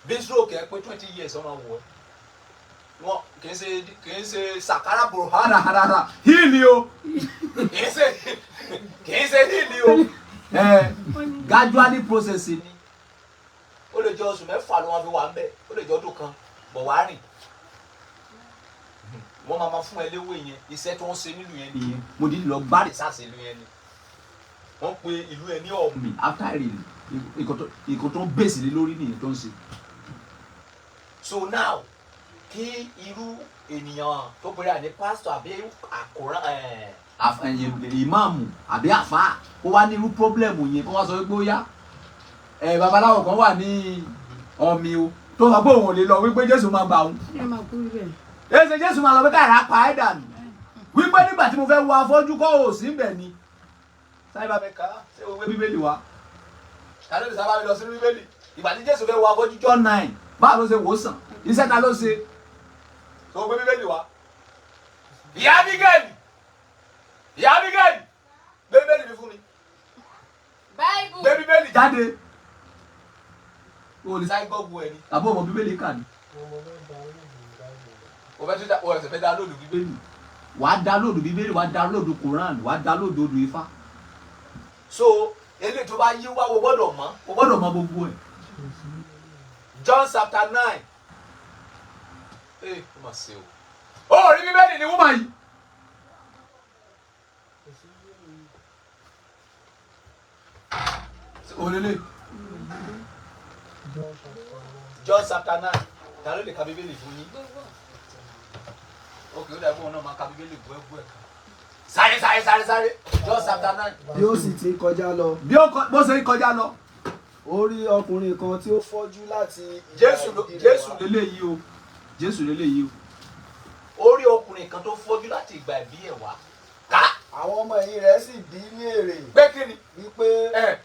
Bí stroke ẹ pé 20 years, wọ́n máa wọ̀ ẹ́. Wọn kì í ṣe sàkárà bò hárahárahara heal o, kì í ṣe heal o. Gradually process ni. Ó lè jẹ́ oṣù 6 ló wọn fi wà ń bẹ̀, ó lè jẹ́ ọdún kan bọ̀ wá rìn. Wọ́n máa ma fún ẹ léwé yẹn. Iṣẹ́ tó ń ṣe nílùú yẹn nìyẹn. Mo dídì lọ gbá rìsáàsì ìlú yẹn ni. Wọ́n pe ìlú yẹn ní Ọ̀mì, after Ìrèlè. Ìkọ̀ tó ń bèsì lé lórí nìyẹn tó ń ṣe. So now, kí irú ènìyàn tó pèrè àní pásítọ̀ àbí àkóràn ìmáàmù àbí àfáà kó wá ní irú problem yẹn, kó wá sọ wípé ó yá, babaláwo kan wà ní Ọ̀mì o, tó sọ pé òun ò lè lọ, wípé Jésù máa gbà òun. Èsè Jésù máa lọ pé káyàrá pa ẹ́ dànù, wípé nígbà tí mo fẹ́ wọ afọ́jú kọ́ ò sí bẹ̀ ni. Sáyé bá mi kà á. Ṣé o gbé Bíbélì wá? Tàbí lè sábà mi lọ sínú Bíbélì? Ìgbà tí Jésù fẹ́ wọ afọ́jú, John 9, báwo ló ṣe wò ó sàn? Iṣẹ́ ta ló ṣe? Ṣé o gbé Bíbélì wá? Ìyá Abigail, ìyá Abigail, gbé Bíbélì mi fún mi. Gbé Bíbélì jáde. O lè sáré gbọ́gbọ́ ẹ ni tàbí ọmọ Bíbélì kà ní. O fẹ́ tún o ẹsẹ̀ fẹ́ download Bíbélì. Wàá download Bíbélì, wàá download Quran, wàá download odù Ifá. So eléyìí tó bá yí wá, o gbọ́dọ̀ mọ̀, o gbọ́dọ̀ mọ̀ gbogbo ẹ̀. John chapter 9. Ee, ó mà ṣe o. Ó rí Bíbélì ní woman yìí. Olele. John chapter 9. Ta ló lè ka Bíbélì fún yín? Ok, ó dàbí òun náà máa ka Bíbélì gbẹ́gbẹ́ kan. Sáré, sáré, sáré, sáré. John chapter 9. Bí ó sì ti ń kọjá lọ, Bí ó bó ṣe ń kọjá lọ. ó rí ọkùnrin kan tí ó fọ́jú láti ìgbà Jésù ló ìbí rẹ̀ Jésù wá. lélẹ́yìí o. Jésù lélẹ́yìí o. Ó rí ọkùnrin kan tó fọ́jú láti ìgbà ìbí ẹ̀ wá. Ká. Àwọn ọmọ ẹ̀yìn rẹ̀ sì bí í léèrè Pé kí ni? wípé,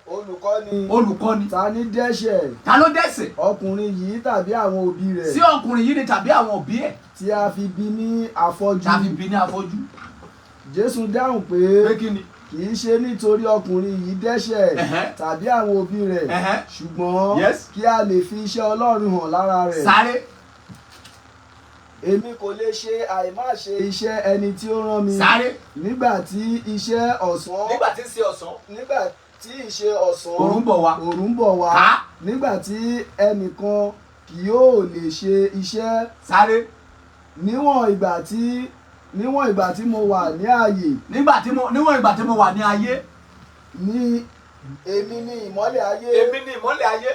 "Olùkọ́ni, Olùkọ́ni. ta ní dẹ́ṣẹ̀, Ta ló dẹ́ṣẹ̀? ọkùnrin yìí tàbí àwọn òbí rẹ̀, Sí ọkùnrin yìí ni tàbí àwọn òbí ẹ̀? tí a fi bí ní afọ́jú?" Tàbí bí ní afọ́jú. Jésù dáhùn pé, Pé kí ni? "Kì í ṣe nítorí ọkùnrin yìí dẹ́ṣẹ̀ tàbí àwọn òbí rẹ̀, ṣùgbọ́n kí a lè fi iṣẹ́ Ọlọ́run hàn lára rẹ̀. Sáré. Èmi kò lè ṣe àìmáṣe iṣẹ́ ẹni tí ó rán mi Sáré. nígbà tí iṣẹ́ ọ̀sán." Nígbà tí ń ṣe ọ̀sán. Nígbà tí ìṣe ọ̀sán. Òrùn bọ̀ wá. Òrùn bọ̀ wá, Ká. nígbà tí ẹnìkan kì yóò lè ṣe iṣẹ́. Sáré. Níwọ̀n ìgbà tí mo wà ní ààyè, Níwọ̀n ìgbà tí mo wà ní ayé. ní èmi ní ìmọ́lẹ̀ ayé. Èmi ní ìmọ́lẹ̀ ayé.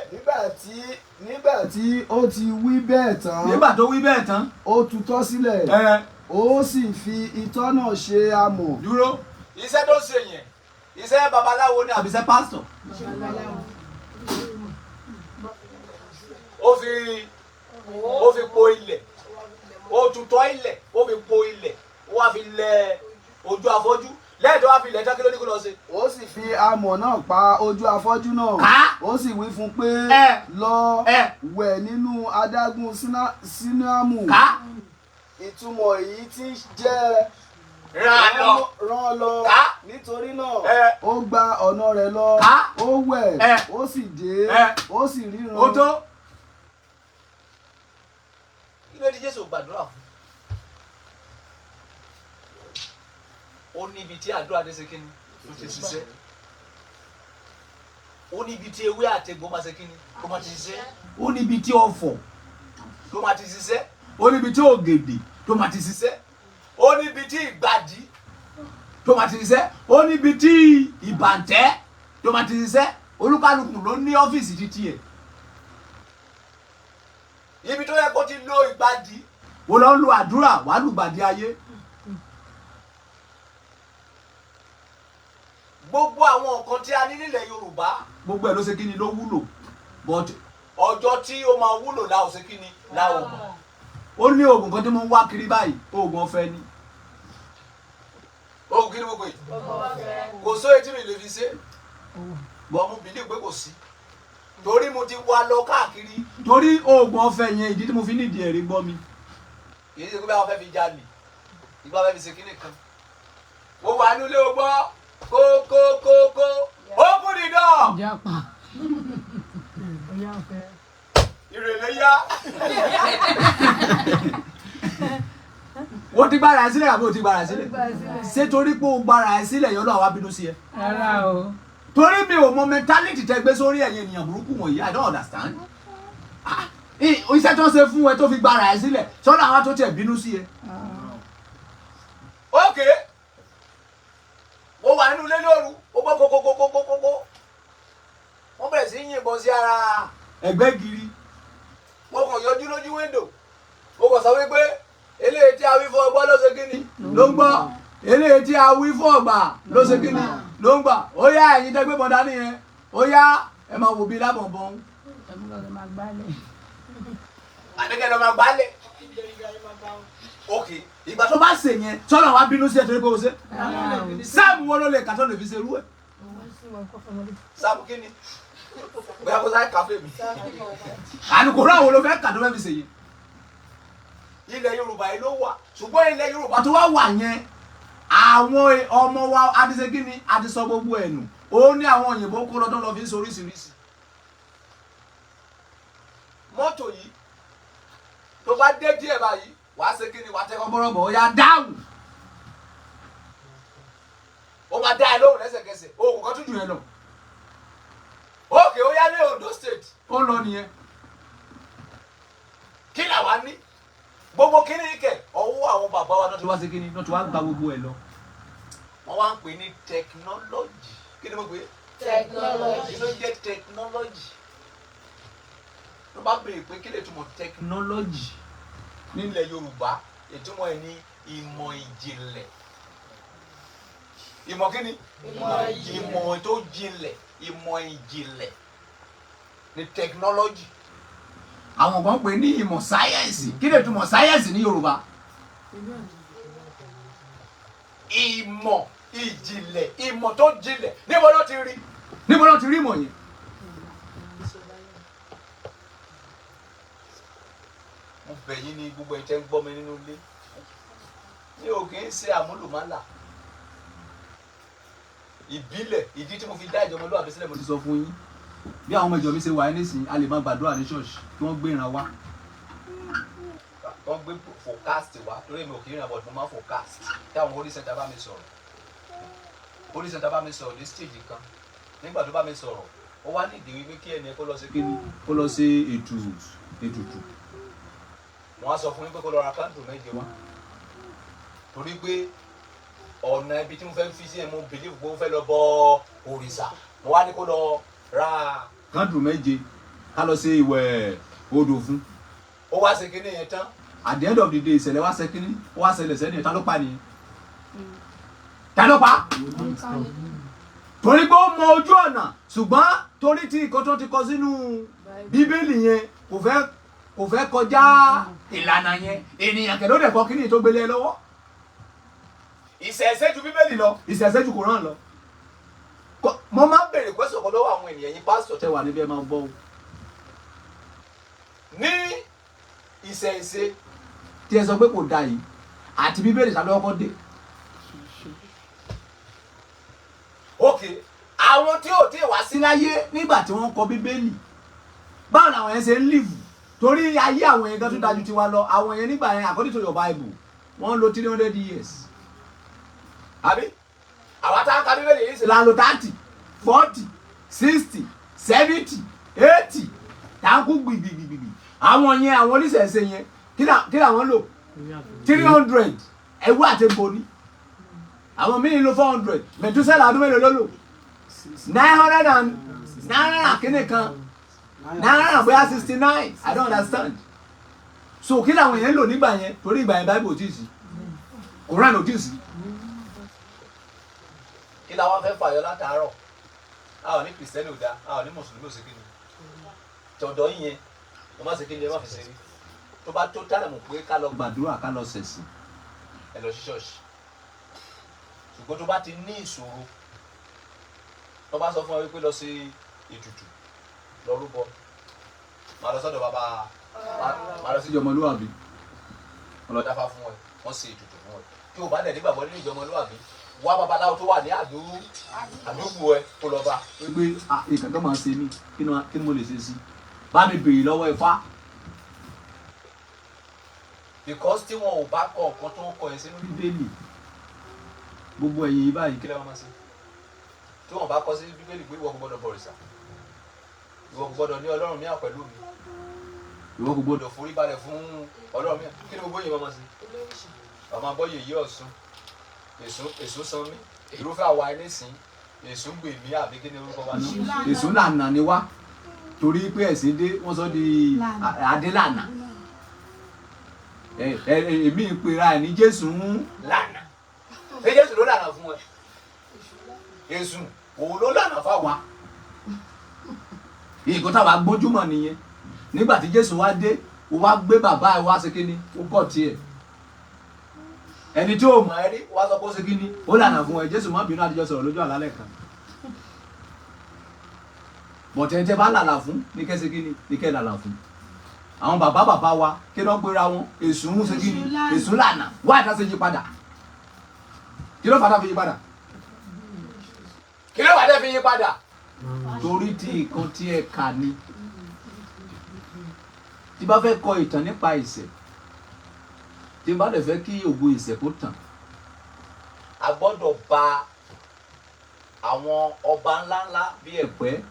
Nígbà tí ó ti wí bẹ́ẹ̀ tán, Nígbà tó wí bẹ́ẹ̀ tán. ó tutọ́ sílẹ̀, ó sì fi itọ́ náà ṣe amọ̀. Dúró. Iṣẹ́ tó ń ṣe yẹn, iṣẹ́ babaláwo ni àbí iṣẹ́ pásítọ̀? Ó fi po ilẹ̀, ó tutọ́ ilẹ̀, ó fi po ilẹ̀, ó wá fi lẹ ojú afọ́jú. Lẹ́yìn tó wá fi ilẹ̀ tán, kí ló ní kó lọ ṣe? Ó sì fi amọ̀ náà pa ojú afọ́jú náà. Ká. Ó sì wí fún un pé, Ẹ. lọ Ẹ. wẹ̀ nínú adágún Sínámù. Ká. Ìtumọ̀ èyí tí jẹ́ Rán lọ. Rán lọ. Ká. Nítorí náà, Ẹ. ó gba ọ̀nà rẹ̀ lọ. Ká. Ó wẹ̀. Ẹ. Ó sì dé. Ẹ. Ó sì ríran. Ó tó. Kí ló dé Jésù gbàdúrà fún? Ó níbi tí àdúrà dé ṣe kíni tó ti ṣiṣẹ́. Ó níbi tí ewé àtegbò máa ṣe kíni tó máa ti ṣiṣẹ́. Ó níbi tí ọ̀fọ̀ tó máa ti ṣiṣẹ́. Ó níbi tí ògèdè tó máa ti ṣiṣẹ́. Ó níbi tí ìgbàdí tó máa ti ṣiṣẹ́. Ó níbi tí ìbàǹtẹ́ tó máa ti ṣiṣẹ́. Olúkálùkù ló ní ọ́fíìsì títí ẹ̀. Ibi tó yẹ kó ti lo ìgbàdí, wo lọ ń lo àdúrà, wàá lùgbàdì ayé. Gbogbo àwọn nǹkan tí a ní nílẹ̀ Yorùbá, gbogbo ẹ̀ ló ṣe kí ni, ló wúlò, but ọjọ́ tí ó máa wúlò la ò ṣe kí ni, la ò mọ̀. Ó ní oògùn kan tí mo ń wá kiri báyìí, oògùn ọ̀fẹ́ ni. Oògùn kí ni mo pè? Kò sóye tí mi lè fi ṣe, bọ́ mo bìlí pé kò sí, torí mo ti wá lọ káàkiri. Torí oògùn ọ̀fẹ́ yẹn, ìdí tí mo fi nídìí ẹ̀rí gbọ́ mi, kì í ṣe pé báwọn fẹ́ fi jalè, ìgbà fẹ́ fi ṣe kíní kan. Mo wà nílé, o gbọ́ kó kó kó kó, open the door. Japa. Ìrèlè yá. Wọ́n ti gbára ẹ sílẹ̀ àbí o ti gbára ẹ sílẹ̀? Ṣé torí pé o gbára ẹ sílẹ̀ yọ́nà àwa bínú sí ẹ? Rárá o. Torí mi ò mọ mentality tẹ gbé sórí ẹ̀yin ènìyàn burúkú wọ̀nyí. I don't understand. Ah, iṣẹ́ tó ń ṣe fún ẹ tó fi gbára ẹ sílẹ̀, sọ́dọ̀ àwọn tó tiẹ̀ bínú sí ẹ. Ok, mo wà nínú ilé lóru, ó gbọ́ kókókókókókó, wọ́n bẹ̀rẹ̀ sí í yìnbọn sí ara ẹ̀gbẹ́ giri. Mo kàn yọjú lójú window, mo kàn sọ wípé eléyìí tí a wí fún ọgbọ́n ló ṣe kí ni, ló ń gbọ́. Eléyìí tí a wí fún ọgbà ló ṣe kí ni, ló ń gbà. Ó yá, ẹ̀yin tẹ́gbẹ́ bọ̀ dání yẹn, ó yá, ẹ máa wò bí lábọ̀nbọ̀n. Ẹ̀mú lọ́dọ̀ máa gbálẹ̀. Àdékẹ́ lọ́ máa gbálẹ̀. Ok, ìgbà tó bá ṣe yẹn, sọ́nà wa bínú sí ẹ torí pé o ṣe? Rárá o. Sáàmù wo ló lè kà tó lè fi ṣe irú ẹ̀? Sáàmù kí ni? Bóyá kó sáré kàfé mi. Àlùkòrò àwọn ló fẹ́ kà tó fẹ́ fi ṣe yẹn. Ilẹ̀ Yorùbá yìí ló wà, ṣùgbọ́n ilẹ̀ Yorùbá tó wá wà yẹn, àwọn ọmọ wa adise kí ni, a ti sọ gbogbo ẹ̀ nù. Ó ní àwọn òyìnbó kó lọ́dún lọ fi ń ṣe oríṣiríṣi. Mọ́tò yìí, tó bá dé díẹ̀ báyìí, wàá ṣe kí ni, wàá tẹ kọ́kọ́rọ́ bọ̀, ó yá, dáhùn. Ó máa dá ẹ lóhùn lẹ́sẹ̀kẹsẹ̀. Oògùn kan tún jù yẹn lọ. Òkè, ó yá, ní Ondo State, ó ń lọ nìyẹn. Kí làwa ní? Gbogbo kíní kẹ ọwọ́ àwọn bàbá wa náà ti wá sí kíní náà ti wá gba gbogbo ẹ̀ lọ. Wọ́n wá ń pè ní technology. Kí ni mo pè é? Technology. Kí ló ń jẹ́ technology? Tó bá béèrè pé kí lè túmọ̀ technology nílẹ̀ Yorùbá, ìtumọ̀ ẹ̀ ní ìmọ̀ ìjìnlẹ̀. Ìmọ̀ kí ni? Ìmọ̀ ìjìnlẹ̀. Ìmọ̀ tó jinlẹ̀, ìmọ̀ ìjìnlẹ̀ ní technology. Àwọn kan pè ní ìmọ̀ sáyẹ́ǹsì. Kí lè túmọ̀ sáyẹ́ǹsì ní Yorùbá? Ìmọ̀ ìjìnlẹ̀, ìmọ̀ tó jinlẹ̀. Níbo ló ti rí? Níbo ló ti rí ìmọ̀ yẹn? Mo bẹ̀ yín ní gbogbo ẹ̀ tẹ́ ń gbọ́ mi nínú ilé, mi ò kì í ṣe àmúlùmálà ìbílẹ̀. Ìdí tí mo fi dá ìjọba olúwàbí sílẹ̀, mo ti sọ fún yín. Bí àwọn ọmọ ìjọ mi ṣe wà nísìnyí, a lè máa gbàdúrà ní ṣọ́ọ̀ṣì kí wọ́n gbé ìran wá, wọ́n gbé forecast wá, torí èmi ò kì í rìn àbọ̀, mo máa forecast. Tí àwọn holy center bá mi sọ̀rọ̀, holy center bá mi sọ̀rọ̀ ní stage kan, nígbà tó bá mi sọ̀rọ̀, ó wá nídìí wípé kí ẹni ẹ kó lọ sí kíni, kó lọ sí ètùtù. Wọ́n á sọ fún yín pé kó lọ ra candle 7 wá, torí pé ọ̀nà ibi tí mo fẹ́ fi sí ẹ̀, mo believe pé ó fẹ́ lọ bọ òrìṣà. Mo wá ní kó lọ ra candle 7, ká lọ sí ìwẹ̀ odò fún. Ó wá ṣe kíní yẹn tán, at the end of the day, ìṣẹ̀lẹ̀ wá ṣe kíní, ó wá ṣẹlẹ̀ sẹ́ni ẹ̀. Ta ló pa nìyẹn? Ta ló pa? Torí pé ó mọ ojú ọ̀nà, ṣùgbọ́n torí tí nǹkan tó ti kọ sínú Bíbélì yẹn, kò fẹ́ kọjá ìlànà yẹn. Ènìyàn kẹ̀ ló dẹ̀ kọ́ kíní tó gbélé ẹ lọ́wọ́. Ìṣẹ̀ṣe ju Bíbélì lọ, ìṣẹ̀ṣe ju Kòrán lọ. Mo máa ń béèrè question kan lọ́wọ́ àwọn ènìyàn yín, pásítọ̀ tẹ́ wà níbí, ẹ máa gbọ́ o. Ní ìṣẹ̀ṣe tí ẹ sọ pé kò da yìí àti Bíbélì sáré ọkọ dé. Ok, àwọn tí ò tí ì wá sí láyé nígbà tí wọ́n kọ Bíbélì, báwo làwọn yẹn ṣe ń live? Torí ayé àwọn yẹn gan tún dájú tiwa lọ. Àwọn yẹn nígbà yẹn, according to your Bible, wọ́n lò 300 years, àbí? Àwa tá a ka Bíbélì yìí ṣe la lò 30, 40, 60, 70, 80, tá a kú gbìgbìgbìgbì. Àwọn yẹn, àwọn oníṣẹ̀ṣe yẹn, kí làwọn lò? 300 ẹwú àti boni. Àwọn míì lò 400. Mẹ̀túsẹ́là, ọdún mélòó ló lò? Nine hundred and nine hundred and kíní kan, nine hundred and bóyá 69, I don't understand. So kí làwọn yẹn ń lò nígbà yẹn? Torí ìgbà yẹn, Bible ò tí ì sí, Quran ò tí ì sí. Kí làwọn fẹ́ fàyọ látàárọ̀? A ò ní Kìrìsìtẹ́nì ò dáa, a ò ní Mùsùlùmí ò sí. Kí ni tọ̀dọ̀ yín yẹn? Mo má ṣe kí ni, ẹ má fi ṣeré. Tó bá tó tálẹ̀ mọ̀ pé ká lọ gbàdúrà, ká lọ ṣẹ̀sìn, ẹ lọ sí ṣọ́ọ̀ṣì. Ṣùgbọ́n tó bá ti ní ìṣòro, tó bá sọ fún ẹ wípé lọ sí ètùtù, lọ rúbọ, máa lọ sọ́dọ̀ bàbá, máa lọ sí ìjọmọlúwàbí, wọ́n lọ dáfá fún ẹ, wọ́n ṣe ètùtù fún ẹ. Tí o bá dẹ̀ nígbàgbọ́ nínú ìjọmọlúwàbí, wá babaláwo tó wà ní àdúgbò ẹ kó lọ bá. Wípé nǹkan kan máa ṣe mí, kí ni mo lè ṣe sí? Bá mi béèrè lọ́wọ́ Ifá. Because tí wọn ò bá kọ nǹkan tó ń kọ yẹn sínú Bíbélì, gbogbo ẹ̀yìn yìí báyìí, kí lè wọ́n máa ṣe? Tí wọn bá kọ sí Bíbélì pé ìwọ kò gbọdọ̀ bọ̀rìṣà, ìwọ kò gbọdọ̀ ní ọlọ́run mìíràn pẹ̀lú mi, ìwọ kò gbọdọ̀ forí balẹ̀ fún ọlọ́run mìíràn, kí ni gbogbo yìí máa ṣe? Ọmọ abọ́ yèyé Ọ̀ṣun, èṣù, èṣù san mí. Irúfẹ́ àwa ẹni sìn, èṣù gbè mí, àbí kí ni orúkọ wa náà? Èṣù lànà ni wá, torí pé ẹ̀sìn dé, wọ́n sọ di adélànà. Ẹ ẹ èmi ìpera ẹ̀ ní Jésù ń lànà. Ṣé Jésù ló lànà fún ẹ? Èṣù òun ló lànà fáwa. Nǹkan táwa gbójúmọ̀ nìyẹn. Nígbà tí Jésù wá dé, ó wá gbé bàbá ẹ wá ṣe kíni, ó kọ̀ tiẹ̀. Ẹni tí ò mọ̀ ẹ́ rí wá sọ pé ó ṣe kíni, ó lànà fún ẹ. Jésù má bínú, àtijọ́ sọ̀rọ̀ lójú àlálẹ̀ kan. Bọ̀tẹ́ tẹ́ bá làlà fún ní kẹ́ ṣe kíni, ní kẹ́ làlà fún. Àwọn bàbá bàbá wa, kí ló ń pera wọn? Èṣù ń ṣe kíni, èṣù lànà. Wá ìta ṣe yí padà, kí ló fàtà fi yí padà? Kí ló fàtà fi yí padà? Torí tí nǹkan tí ẹ kà ni. Tí bá fẹ́ kọ ìtàn nípa ìṣẹ̀, tí bá dẹ̀ fẹ́ kí ògo ìṣẹ̀ kó tàn, a gbọ́dọ̀ ba àwọn ọba ńláńlá bí Ẹ̀pẹ́,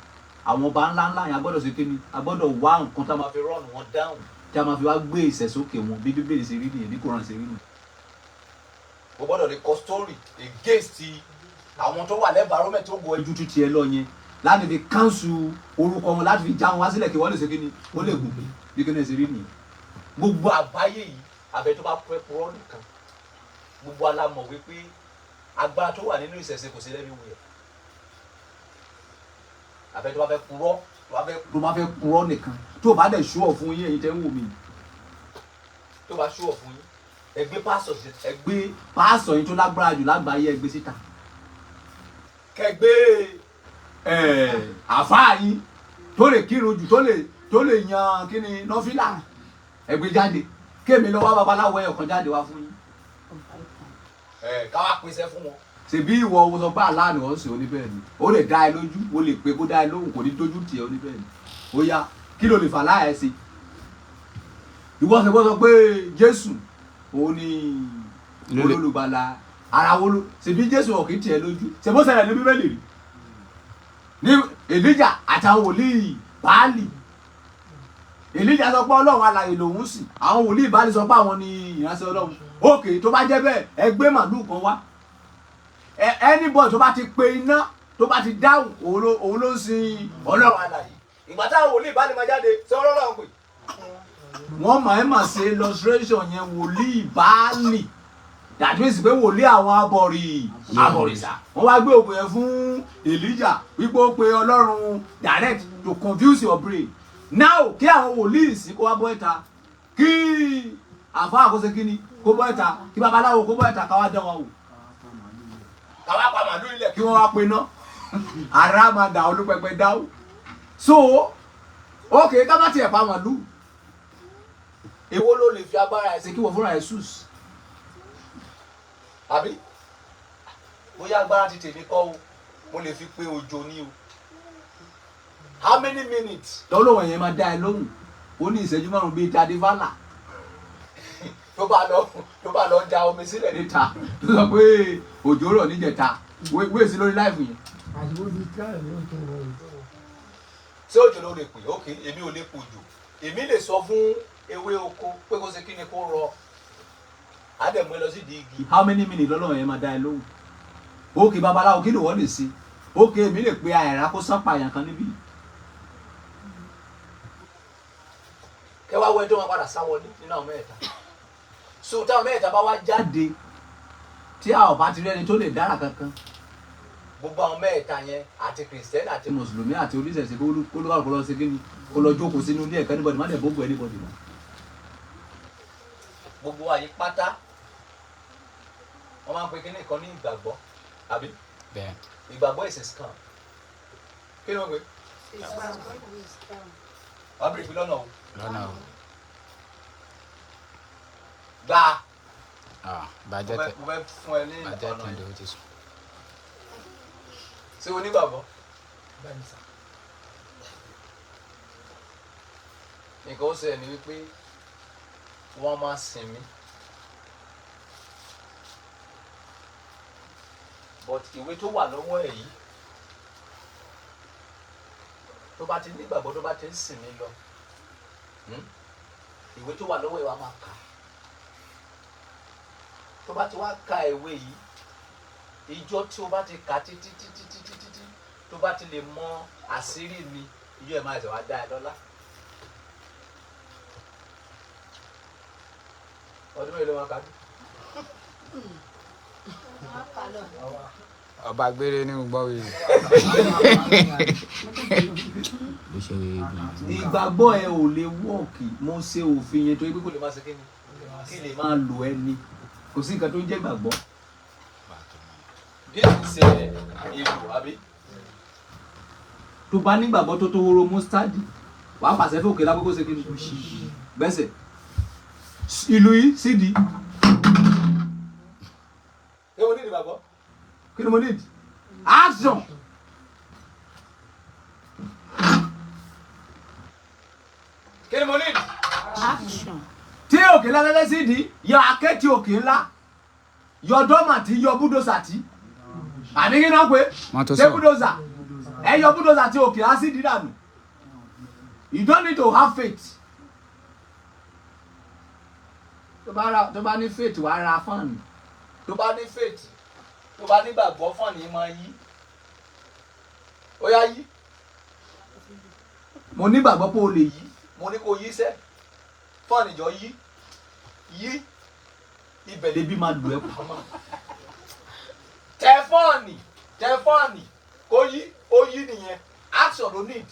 àwọn ọba ńláńlá yẹn, a gbọ́dọ̀ ṣe kíni, a gbọ́dọ̀ wá nǹkan tá a máa fi run wọn down, tí a máa fi wá gbé ìṣẹ̀ sókè wọn. Bí Bíbélì ṣe rí nìyẹn, bí Kóran ṣe rí nìyẹn. O gbọ́dọ̀ lè kọ story against àwọn tó wà l'environment tó gbọ́ ojú títí ẹ lọ yẹn, láti fi cancel orúkọ wọn, láti fi já wọn wá sílẹ̀, kí wọ́n lè ṣe kíni, wọ́n lè gùn. Bí kíni ṣe rí nìyẹn. Gbogbo àgbáyé yìí, àbẹ tó bá pẹ́ purọ́ nìkan, gbogbo alámọ̀ wípé agbára tó wà nínú ìṣẹ̀ṣe kò sí lẹ́nu wẹ̀. Àbẹ tó bá fẹ́ purọ́, tó bá fẹ́ purọ́ nìkan. Tó bá dẹ̀ ṣúọ̀ fún yín, ẹ̀yin tẹ́ ń wò mí, tó bá ṣúọ̀ fún yín, ẹ gbé pásọ̀, ẹ gbé pásọ̀ yín tó lágbára jù lágbàáyé, ẹ gbé síta. Kẹgbẹ́ àfáà yín tó lè kírun jù, tó lè yan kíni nọ́fìlà, ẹ gbé jáde. Kémi lọ wá babaláwo ẹ̀ ọ̀kan jáde wá fún yín, káwá pèsè fún wọn. Ṣèbí ìwọ wo sọ pé àlá ni wọ́n ń sè oníbẹ̀ ni, ó lè dá ẹ lójú, ó lè pé kó dá ẹ lóhùn, kò ní dójú tì ẹ oníbẹ̀ ni. Ó yá, kí ló lè fà láà ẹ sí? Ìwọ ṣe bọ́ sọ pé Jésù òun ni olólùgbàlà ara wo ló? Ṣèbí Jésù ọ̀kì tì ẹ lójú? Ṣe bó ṣẹlẹ̀ ní Bíbélì rí ní Èlíjà àtàwọn wòlíì Báálì? Èlíjà sọ pé Ọlọ́run alààyè lòun sì, àwọn wòlíì Báálì sọ pé àwọn ni ìránṣẹ́ Ọlọ́run. Òkè tó bá jẹ́ bẹ́ẹ̀, ẹ gbé màlúù kan wá. Anybody tó bá ti pe iná, tó bá ti dáhùn, òun ló ń sin Ọlọ́run alààyè. Ìgbà táwọn wòlíì Báálì máa jáde, ṣé Ọlọ́run pè wọ́n? Máa ń mà ṣe illustration yẹn, wòlíì Báálì, that means pé wòlíì àwọn abọ̀rìṣà. Wọ́n wá gbé ògùn yẹn fún Elijah wípé ó pe Ọlọ́run direct to confuse your brain. Now, kí àwọn wòlíì sí kó wá bọ́ ẹ̀ta, kí àfa àkóso kíni kó bọ́ ẹ̀ta, kí babaláwo kó bọ́ ẹ̀ta, káwá dán wọn wò. Káwá pa màlúù ilẹ̀ kí wọ́n wá pe ná ara máa dà olúpẹpẹ dáwó. So ok, ká má tiẹ̀ pa màlúù, èwo ló lè fi agbára ẹ̀ ṣe kí wọ́n fúnra ẹ̀ sùs? Àbí bóyá agbára ti tèmi kọ́ o, mo lè fi pe òjò ní o. How many minutes tọ́lọ́wọ̀n yẹn máa dá ẹ lóhùn? Ó ní ìṣẹ́jú 5 bíi tadé fálà tó bá lọ da omi sílẹ̀ níta, tó sọ pé òjò rọ̀ níjẹta, wéèsì lórí live yẹn. Àti bó ti ká ẹ̀ ló tó wọ̀. Ṣé òjò ló lè pè? Ok, èmi ò lè pè òjò. Èmi lè sọ fún ewé oko pé kó ṣe kí ni, kó rọ àdẹ̀mú ẹ lọ sí di igi. How many minutes lọ́lọ́run yẹn máa dá ẹ lóhùn? Ok, babaláwo, kí ló wọ́n lè ṣe? Ok, èmi lè pe àìrá kó sán pààyàn kan níbí. Kẹwàá wẹ́n tó máa padà sá wọlé nínú àwọn mẹ́ẹ̀ta. So táwọn mẹ́ẹ̀ta bá wá jáde, tí a ò bá ti rí ẹni tó lè dára kankan, gbogbo àwọn mẹ́ẹ̀ta yẹn, àti kìrìsìtẹ́nì àti mùsùlùmí àti oníṣẹ̀ṣe, kó ló bá kó lọ sí kíni, kó lọ jókòó sínú ilé ẹ̀ka. Anybody má dẹ̀ bógun anybody mọ́. Gbogbo àyè pátá, wọ́n máa ń pe kíní kan ní ìgbàgbọ́, àbí? Bẹ́ẹ̀. Ìgbàgbọ́ is a scam. Kí ni wọ́n pè? Wàá bèrè pé lọ́nà o? Lọ́nà o. Gbà. Ah, Mo bàjẹ́ fẹ́ tẹ mo fẹ́ fún ẹ ní bàjẹ́ ọ̀nà tẹ̀ yẹn. ló ti sùn. Ṣé o nígbàgbọ́? Bẹ́ẹ̀ni sà. Nǹkan ó ṣẹlẹ̀ ní wípé wọ́n máa sìn mí, but ìwé tó wà lọ́wọ́ ẹ̀ yìí, tó bá ti nígbàgbọ́, tó bá ti ń sìn mí lọ, ìwé tó wà lọ́wọ́ ẹ̀ wá máa kà. Tó bá ti wá ka ìwé yìí, ìjọ tí o bá ti kà títí títí títí títí, tó bá ti lè mọ àṣírí mi, ìjọ ẹ̀ máa ṣe wá dá ẹ lọ́lá. Ọdún mélòó máa kà á? Ọba gbére ní gbọ́ wí. Bó ṣe rí ibi. Ìgbàgbọ́ ẹ ò lè wọ́ọ̀kì. Mo ṣe òfin yẹn torí pé kò lè máa ṣe kí ni, kí lè máa lò ẹ ni. Kò sí nǹkan tó ń jẹ́ ìgbàgbọ́. This is ìlú, àbí? Tó bá nígbàgbọ́ tó tó hóró mustard, wàá pàṣẹ fún òkè lákòókò ṣe kí ni, gbẹ́sẹ̀ ìlú yìí sídìí. Ṣé mo ní ìgbàgbọ́? Kí ni mo need? Action. Kí ni mo need? Action. Tí òkè ńlá lẹ́lẹ́ sí di, yọ akéètì òkè ńlá, yọ dọ́mà tí, yọ bulldozer tí, àbí kí náà pé? Mọ́tò ṣé sọ. Bulldozer ẹ, yọ bulldozer tí, òkè á sì di dànù. You don't need to have faith. Tó bá ní faith, wàá ra fan. Tó bá ní faith, tó bá nígbàgbọ́, fan yìí máa yí. Ó yá, yí. Mo nígbàgbọ́ pé o lè yí. Mo ní kó yí sẹ́ fan ìjọ, yí, yí. Ibẹ̀ lèbi máa lù ẹ́ pamọ́. Tẹ fan, tẹ fan kó yí. Ó yí nìyẹn. Action ló need,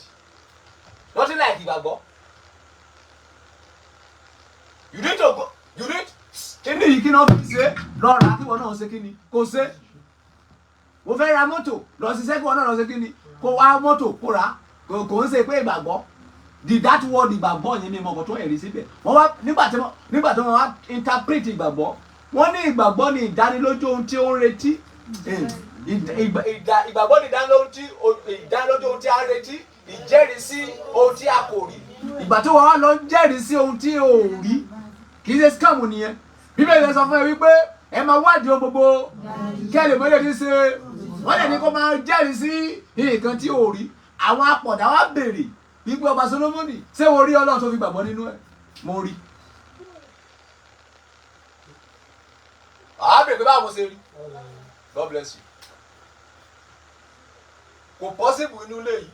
nothing like ìgbàgbọ́. You need to go, you need kíní yìí, kí náà fi ṣe lọ rà, kí wọn náà ṣe kíni kò ṣe. Mo fẹ́ ra mọ́tò, lọ ṣiṣẹ́, kí wọn náà lọ ṣe kíni, kó wá mọ́tò, kó rà. Kò ń ṣe pé ìgbàgbọ́ the that word ìgbàgbọ́ yẹn, mi mọ̀ kò tó ẹ̀rí síbẹ̀. Wọ́n wá nígbà tí wọ́n wá interpret ìgbàgbọ́, wọ́n ní ìgbàgbọ́ ní ìdánilójú ohun tí ó ń retí. Ìgbàgbọ́ ní ìdánilójú ohun tí a ń retí, ìjẹ́rìísí ohun tí a kò rí. Ìgbà tí wọ́n wá lọ ń jẹ́rìí sí ohun tí o ò rí, kì í ṣe scam nìyẹn? Bíbélì sọ fún ẹ wípé ẹ máa wádìí ohun gbogbo kí ẹ lè mọ ilé tí ń ṣe. Wọ́n lè ní kó máa jẹ́rìí sí nǹkan tí o rí. Àwọn apọ̀dà wa béèrè wípé, ọba Solomoni, ṣé o rí Ọlọ́run tó fi gbàgbọ́ nínú ẹ̀? Mo rí. Àá bèrè pé báwo mo ṣe rí. God bless you. Kò possible inú ilé yìí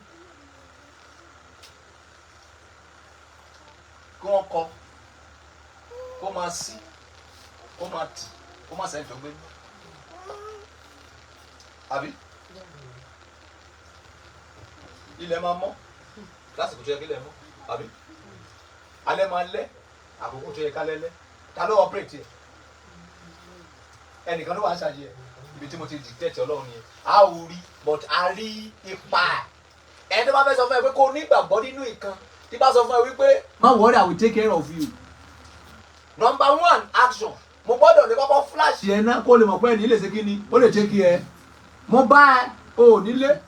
kí wọ́n kọ kó máa sí, kó máa tì, kó máa sẹ́ni tó gbé ní. Àbí ilẹ̀ máa mọ́ lásìkò tó yẹ kí ilẹ̀ mọ́, àbí alẹ́ máa lẹ́ àkókò tó yẹ ká lẹ́lẹ́? Ta ló operate ẹ̀? Ẹnìkan ló wà ń ṣàyẹ̀ ẹ̀. Ibi tí mo ti dictate Ọlọ́run yẹn, a ò rí, but a rí ipa ẹ̀. Ẹni tó bá fẹ́ sọ fún ẹ pé kó o nígbàgbọ́ nínú ìkan, tí bá sọ fún ẹ wípé má worry, I will take care of you. Number one action, mo gbọ́dọ̀ lè kọ́kọ́ flash ẹ náà kó lè mọ̀ pé ẹni lè ṣe kí ni, ó lè take care. Mo bá ẹ o ò nílé,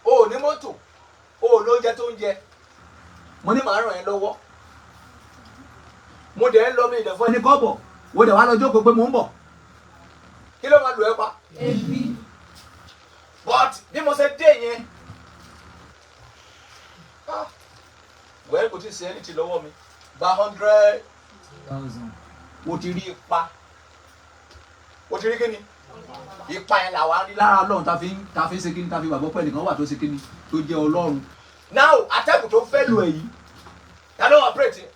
o ò ní mọ́tò, o ò lóúnjẹ tó ń jẹ. Mo ní màá ràn ẹ́ lọ́wọ́. Mo dẹ̀ ń lọ, mi ìdẹ̀ fún ẹni kọ́bọ̀. Wo dẹ̀ wá lọ jókòó pé mò ń bọ̀. Kí ló máa lù ẹ́ pa? Ebi. But bí mo ṣe dé yẹn, ah, well, kò tí ì ṣe anything lọ́wọ́ mi. Gba 100,000. Mo ti rí ipa. O ti rí kíni? Ipa yẹn làwa rí lára Ọlọ́run ta fi ń ṣe kíni, ta fi gbàgbọ́ pé ẹnìkan wà tó ṣe kíni, tó jẹ́ Ọlọ́run. Now atẹ́gùn tó fẹ́ lù ẹ̀ yìí, ta ló operate?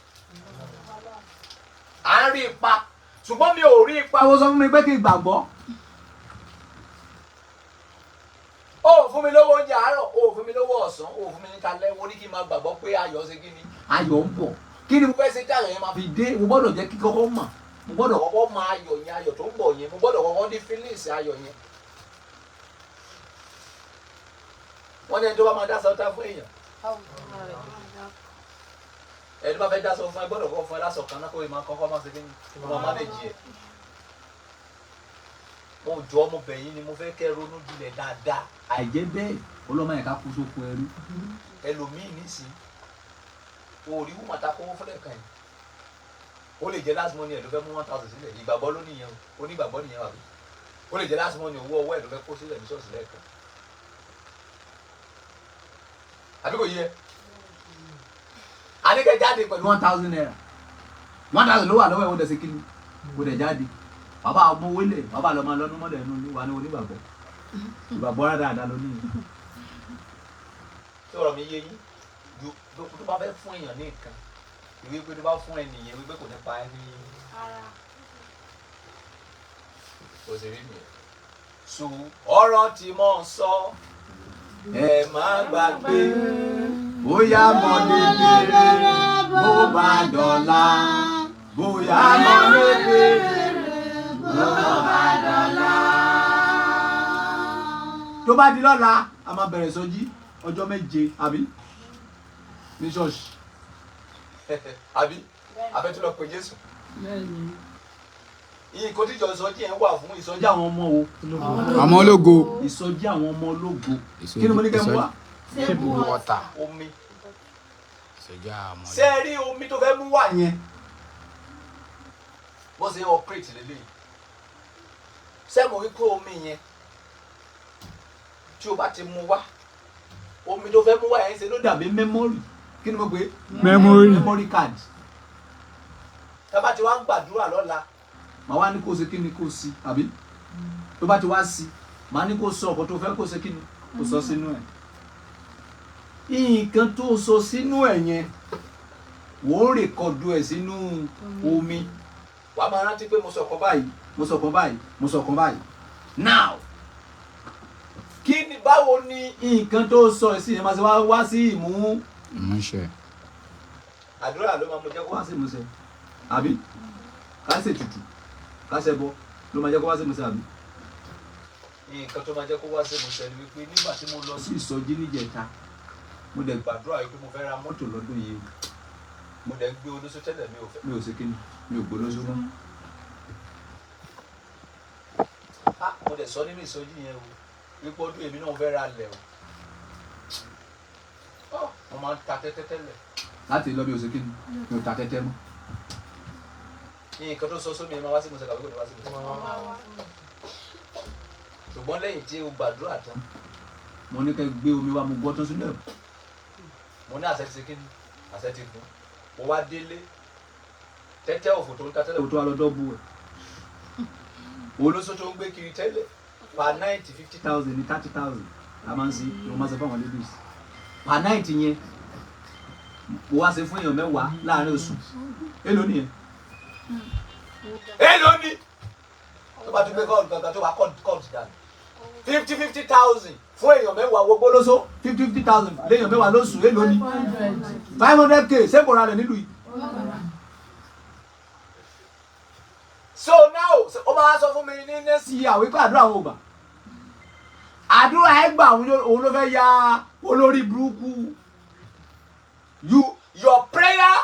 À ń rí ipa, ṣùgbọ́n mi ò rí ipa. Ó sọ fún mi pé kí n gbàgbọ́. Ó fún mi lówó oúnjẹ àárọ̀, ó fún mi lówó ọ̀sán, ó fún mi ní talẹ́. Mo ní kí n máa gbàgbọ́ pé ayọ̀ ṣe kíni, ayọ̀ ń bọ̀. Kí ni mo fẹ́ ṣe tí ayọ̀ yẹn máa fi dé? Mo gbọ́dọ̀ jẹ́ kí kọ́kọ́ mọ̀. Mo gbọ́dọ̀ kọ́kọ́ mọ ayọ̀ yẹn, ayọ̀ tó ń bọ̀ yẹn. Mo gbọ́dọ̀ kọ́kọ́ ní feelings ayọ̀ yẹn. Wọ́n ní ẹni tó bá máa dá sọ́tà fún èèyàn, ẹni bá fẹ́ dá sọ fún ẹ gbọ́dọ̀ kọ́kọ́ fún ẹ lásọ̀ kan náà kó o máa kọ́kọ́ máa ṣe kí ni, kó máa manage ẹ̀. Mo jọ ọmọ bẹ̀yìn ni mo fẹ́ kẹ́ ronú jinlẹ̀ dáadáa. Àìjẹ́ bẹ́ẹ̀, ọlọ́mọ yẹn ká kú sóko ẹrú. Ẹlòmíì nísìn, òòrí wùmọ̀ ta kówó fúnlẹ̀ kan yìí. Ó lè jẹ́ last money ẹ̀ ló fẹ́ mú 1,000 sílẹ̀. Ìgbàgbọ́ ló nìyẹn o, onígbàgbọ́ nìyẹn wà bí. Ó lè jẹ́ last money owó ọwọ́ ẹ̀ ló fẹ́ kó sílẹ̀ ní ṣọ́ọ̀ṣì lẹ́ẹ̀kan. Àbí kò yé ẹ? Àníkẹ́ jáde pẹ̀lú 1,000 naira. 1,000 ló wà lọ́wọ́ ẹ̀, wọ́n dẹ̀ ṣe kíni? Kò dẹ̀ jáde. Bàbá ọmọ wọlé, bàbá lọ́mọ lọ́nu mọ́lẹ̀ nínú ní wà ní onígbàgbọ́. Ìgbàgbọ́ rárá dáadáa ló ní. Tí ọ̀rọ̀ mi yé yín, ju tó bá fẹ́ fún èèyàn ní nǹkan, ìwé pé tó bá fún ẹnìyẹn wípé kò ní pa ẹ́ ní. Kò sì rí nìyẹn. So ọ̀rọ̀ tí mò ń sọ, ẹ má gbàgbé. Bóyá mọ̀ lédè bó bá dọ̀la. Bóyá mọ̀ lédè bó bá dọ̀la. Tó bá di lọ́la, a máa bẹ̀rẹ̀ sọjí ọjọ́ 7, àbí? Ní ṣọ́ọ̀ṣì. Àbí? Abẹ́tú lọ pe Jésù. Bẹ́ẹ̀ni. Ìyìn kò tíjọ ìsọjí yẹn wà fún ìsọjí àwọn ọmọ wo? Àwọn ológo. Ìsọjí àwọn ọmọ ológo. Kí ni mo ní kẹ́ mú wá? Water. Omi. Ìsọjí àwọn Ṣé ẹ rí omi tó fẹ́ mú wá yẹn? Bó ṣe operate lélẹ̀. Ṣé mo wí pé omi yẹn tí o bá ti mú wá, omi tó fẹ́ mú wá yẹn ṣe ló dàbí memory. Kí ni mo pè é? Memory. Memory card. Tá bá ti wá ń gbàdúrà lọ́la, màá wá ní kó ṣe kí ni, kó sí, àbí? Tó bá ti wá sí, màá ní kó sọ ọkọ tó fẹ́ kó ṣe kí ni, kó sọ sínú ẹ̀. Nǹkan tó sọ sínú ẹ̀ yẹn, wò ó rèkọ̀dù ẹ̀ sínú omi. Wàá máa rántí pé mo sọ kan báyìí, mo sọ kan báyìí, mo sọ kan báyìí. Now, kí ni báwo ni nǹkan tó sọ ẹ̀ sí yẹn máa ṣe wá sí ìmú? Ìmúṣẹ. Àdúrà ló máa mú jẹ́ kó wá sí ìmúṣẹ, àbí? Ká ṣe tutù, ká ṣe bọ, ló máa jẹ́ kó wá sí ìmúṣẹ, àbí? Nǹkan tó máa jẹ́ kó wá sí ìmúṣẹ ni wípé nígbà tí mo lọ sí ìsọjí níjẹta, mo dẹ̀ gbàdúrà wípé mo fẹ́ ra mọ́tò lọ́dún yìí. Mo dẹ̀ ń gbé olóṣó tẹ́lẹ̀, mi ò fẹ́. Mi ò ṣe kíni, mi ò gbólóṣó mọ́. Ah, mo dẹ̀ sọ nínú ìsọjí yẹn o, wípé ọdún èmi náà fẹ́ ra lẹ̀ o. Oh, mo máa ń ta tẹ́tẹ́ tẹ́lẹ̀. Láti lọ bí o ṣe kíni, mi ò ta tẹ́tẹ́ mọ́. Nǹkan tó sọ sómi ẹ máa wá sí ìmúṣẹ tàbí kò ní wá sí ìmúṣẹ. Ṣùgbọ́n lẹ́yìn tí o gbàdúrà tán, mo ní kẹ́ gbé omi wá, mo gbọ́ tán sílẹ̀. Mo ní àṣẹ ti ṣe kíni, àṣẹ ti gùn. Mo wá délé, tẹ́tẹ́ òfò tó ń ta tẹ́lẹ̀, tó wá lọ dọ́bù ẹ̀. Olóṣó tó ń gbé kiri tẹ́lẹ̀, per night 50,000 ní 30,000 la máa ń ṣe, mo máa ń ṣe fún àwọn ladies. Per night yẹn, mo wá ṣe fún èèyàn mẹ́wàá láàárín oṣù. Èló nìyẹn? Èló ni? Tó bá tún gbé kọ́ọ̀lù kankan tó bá kọ́ọ̀lù dànù. 50,000 fún èèyàn mẹ́wàá wo gbólóṣó 50,000 léèyàn mẹ́wàá lóṣù, èló ni? 500K ṣé kò ra rẹ̀ nílùú yìí? Máa sọ fún mi ní next year wípé àdúrà òun ò gbà. Àdúrà ẹ gbà, òun ló fẹ́ ya olórí burúkú. Your prayer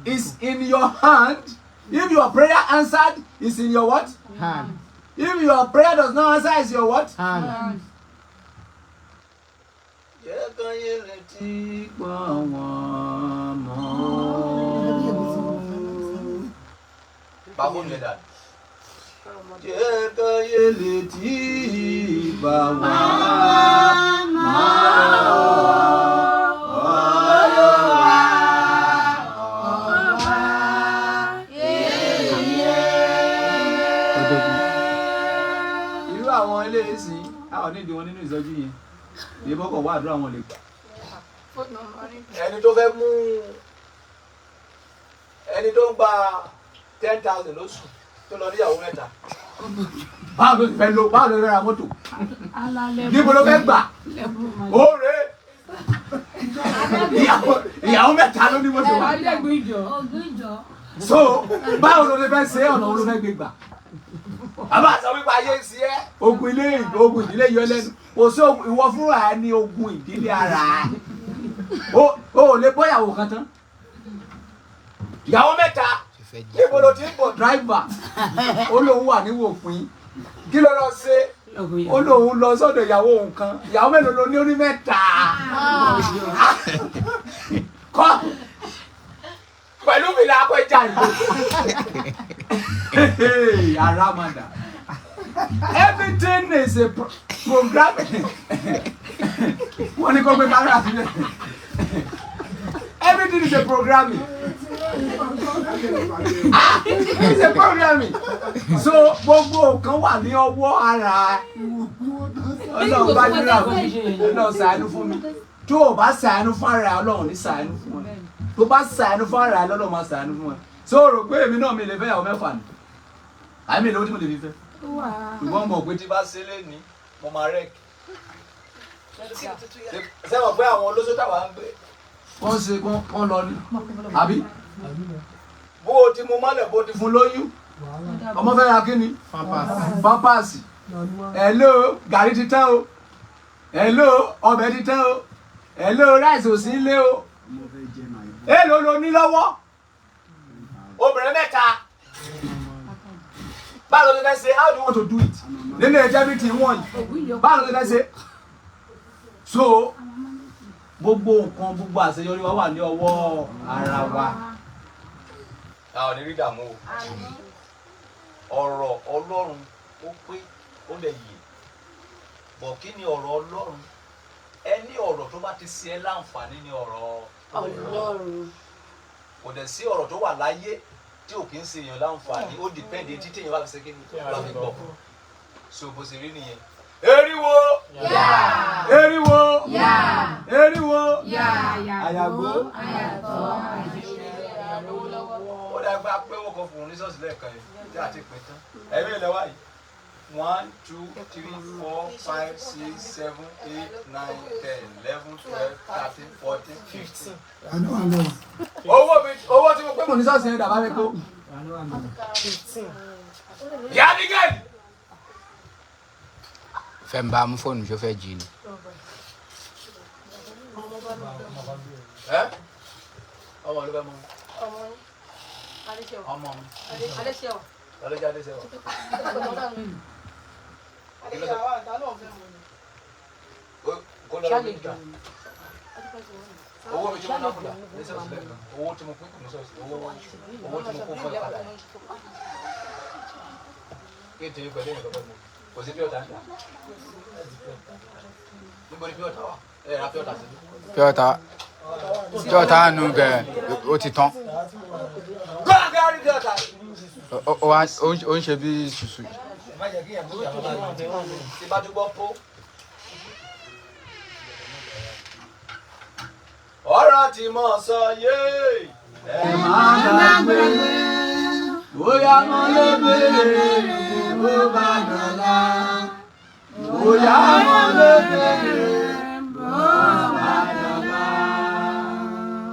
is in your hand. If your prayer answered, is in your what? Hand. If your prayer does not answer, is your what? Hand. Jẹ́ kán yé létí pọ̀ wọ́n mọ́. Báwo ni ẹ dà? Jẹ́ kán yé létí bá wọ́n mọ́. Olúwa ọba. Ọdọ́gun. Irú àwọn ilé ìsìn, a ò ní ìdí wọn nínú ìsọjí yẹn. Ìbọn kọ̀ wá àdúrà wọn lè gbà. Ẹni tó fẹ́ mú ẹni tó ń gba 10,000 lóṣù tó lọ níyàwó mẹ́ta. Báwo ló ti fẹ́ lo? Báwo ló fẹ́ ra mọ́tò? Níbo ló fẹ́ gbà? Ó rè é. Ìyàwó mẹ́ta ló ní mọ́tò wá. So báwo ló ti fẹ́ ṣe? Ọ̀nà wo ló fẹ́ gbé gbà? Bàbá sọ wípé ayé ń ṣe ẹ́, ogun ilé, ogun ìdílé yọ lẹ́nu. Kò sí ìwọ fúnra ẹ ní ogun ìdílé ara ẹ. O ò lè bọ́yàwó kan tán. Ìyàwó mẹ́ta, Ṣe fẹ́ jí? Níbo ló ti ń bọ̀, driver? Ó lóun wà ní Wòpin. Kí ló lọ ṣe? Ó lóun lọ sọ́dọ̀ ìyàwó òun kan. Ìyàwó mélòó ló ní? Ó ní mẹ́ta. Kọ́ pẹ̀lú mi là akọ ẹja yìí. Aramada. Everything is a programming. Wọ́n ní kó gbé kámẹ́rà sílẹ̀. Everything is a programming. Ah, it's a programming. So gbogbo nǹkan wà ní ọwọ́ ara. Ọlọ́run bá dúrà fún mi. Ọlọ́run ṣàánú fún mi. Tó o bá ṣàánú fún ara ẹ, Ọlọ́run ní ṣàánú fún ẹ. Tó bá ṣàánú fún ara ẹ, lọ́lọ́run máa ṣàánú fún ẹ. So o rò pé èmi náà mi lè fẹ́ ìyàwó mẹ́fà ni? Àmì ìlówó tí mo lè fi fẹ́. Ṣùgbọ́n mo mọ̀ pé tí bá ṣe lé ní, mo máa rẹ̀. Ṣé mọ̀ pé àwọn olóṣó táwa ń gbé? Wọ́n ṣe kán lọ ní. Àbí? Bó o ti mú mọ́lẹ̀, bó o ti fún lóyún. Ọmọ fẹ́ ra kí ni? Pampers. Hello, gàrí ti tán o. Hello, ọbẹ̀ ti tán o. Hello, rice ò sí ilé o. Mo fẹ́ jẹ màá. Èló lo ní lọ́wọ́? Obìnrin mẹ́ta. Báwo ló fẹ́ ṣe? How do you want to do it? Nínú ẹ̀jẹ̀ bí ti wọ̀n yìí. Báwo ló fẹ́ ṣe? So, gbogbo nǹkan, gbogbo àṣeyọrí wa wà ní ọwọ́ ara wa. A ò ní rí ìdààmú o. Ọ̀rọ̀ Ọlọ́run ó pé, ó lè yè. Bọ̀ kí ni ọ̀rọ̀ Ọlọ́run? Ẹni ọ̀rọ̀ tó bá ti ṣe ẹ́ láǹfààní ni ọ̀rọ̀ Ọlọ́run. Kò dẹ̀ sí ọ̀rọ̀ tó wà láyé tí ò kí ń ṣe èèyàn láǹfààní. Ó depend títí èèyàn bá fi ṣe kí ni, bá fi gbọ́. So bó ṣe rí nìyẹn. Eriwo, eriwo, eriwo, àyàgbó. Ó dàgbà pé wọ́n kọ fún un ní ṣọ́ọ̀ṣì lẹ́ẹ̀kan yẹn tí a ti pín tán. Ẹ̀mí ilẹ̀ wáyé: one, two, three, four, five, six, seven, eight, 9, 10, 11, 12, 13, 14, 15. Àánú wà lọ́wọ́. Owó mi, owó tí mo pé mò ní ṣọ́ọ̀ṣì yẹn dàbá mi kó. Àánú wà lọ́wọ́. Ìyá Abigail. Fẹ́ ń bá mú fóònù, ṣó fẹ́ jí ni? Ẹ ọmọ ló fẹ́ mọ ọmọ mi ọlọ́jà adéṣẹ́wà. Kí ló sọ? Kó lọ rí níta. Owó mi tí mo ná fún dà ní ṣọ́ọ̀ṣì lẹ́ẹ̀kan. Owó tí mo pín kù ní ṣọ́ọ̀ṣì. Owó tí mo kó fún ẹ padà yẹn. Kí n tèmi pẹ̀lú èèyàn lọ́pẹ́ mi. Kò sí pure water ń tà. Níbo ni pure water wà? Ẹ ra pure water síbí. Pure water, pure water nù gẹ̀, ó ti tán. Go and carry pure water. Ó ń ṣe bí ṣùṣù. Tí bá tún gbọ́ pó. Ọ̀rọ̀ tí mo sọ yé. Ẹ má gbàgbé. Bóyá mo lè béèrè bó bá dọ̀la. Bóyá mo lè béèrè bó bá dọ̀la.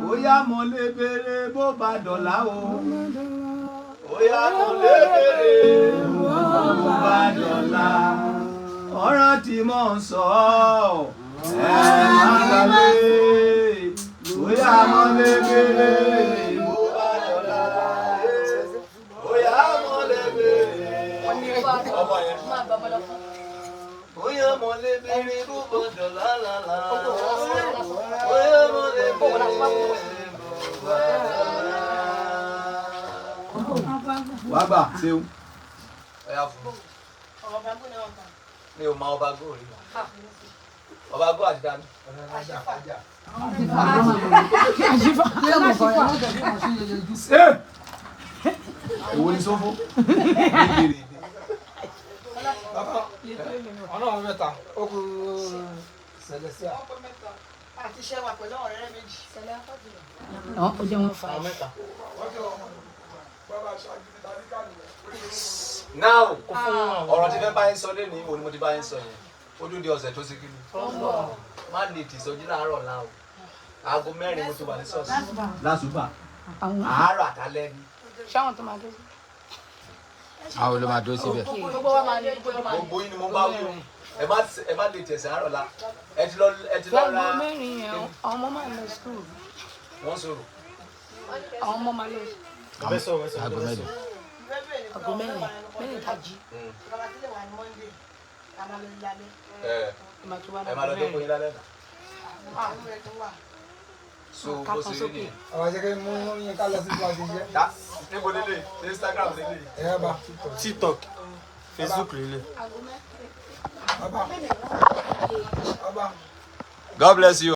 Bóyá mo lè béèrè bó bá dọ̀la o. Bóyá mo lè béèrè bó Bó bá dọ̀la, ọ̀rọ̀ tí mò ń sọ ẹ má gbàgbé. Bóyá mọ́ lébélé, bó bá dọ̀la, bóyá mọ́ lébélé. Ọmọ yẹn. Bóyá mọ́ lébélé, bó bá dọ̀la lálá. Bóyá mọ́ lébélé, bó bá dọ̀la. Wàá gbà ṣeun. Ọ̀yá fún mi. Mi ò mọ ọba góò rí. Ọba góò àti dání. Ṣé èwo ni sófó? Ọlọ́run mẹ́ta ó kú Celestia. Àti iṣẹ́ wa pẹ̀lú ọ̀rẹ́ méjì. Ó jẹ́ wọn fà. Àwọn mẹ́ta. Now, ọ̀rọ̀ tí fẹ́ bá yín sọ lẹ́nu ìwò ni mo ti bá yín sọ yẹn. Ó dún di ọ̀sẹ̀ tó ṣe kí ni. Má lè tì sọjí láàárọ̀ ọ̀la o. Aago 4 mo ti wà ní ṣọ́ọ̀ṣì. Lásùbà. Àárọ̀ àtàlẹ́ ni. Ṣáwọn tó máa dé sí. Àwọn ló máa dúró síbẹ̀. Gbogbo wa máa ní gbogbo wa máa ní. Gbogbo yín ni mo bá wí o. Ẹ má lè tẹ̀sán àárọ̀ la. Ẹ ti lọ ra. Aago 4 yẹn, àwọn ọmọ máa lọ school. Wọ́n sọ̀rọ̀. Àwọn ọmọ máa lọ Aago mélòó? Aago 4, 4 ìdájí. Ẹ Ẹ máa tó wá ẹ máa lọ láago jókòó 4. yín lálẹ́ náà. So bó ṣe rí nìyẹn. Àwọn àṣekẹ́ mú yín ká lọ sí ibi àti iṣẹ́. Dá níbo lélẹ̀ ṣé Instagram lélẹ̀. Ẹ̀yà bá. TikTok, Facebook lélẹ̀. Bàbá. Bàbá. God bless you.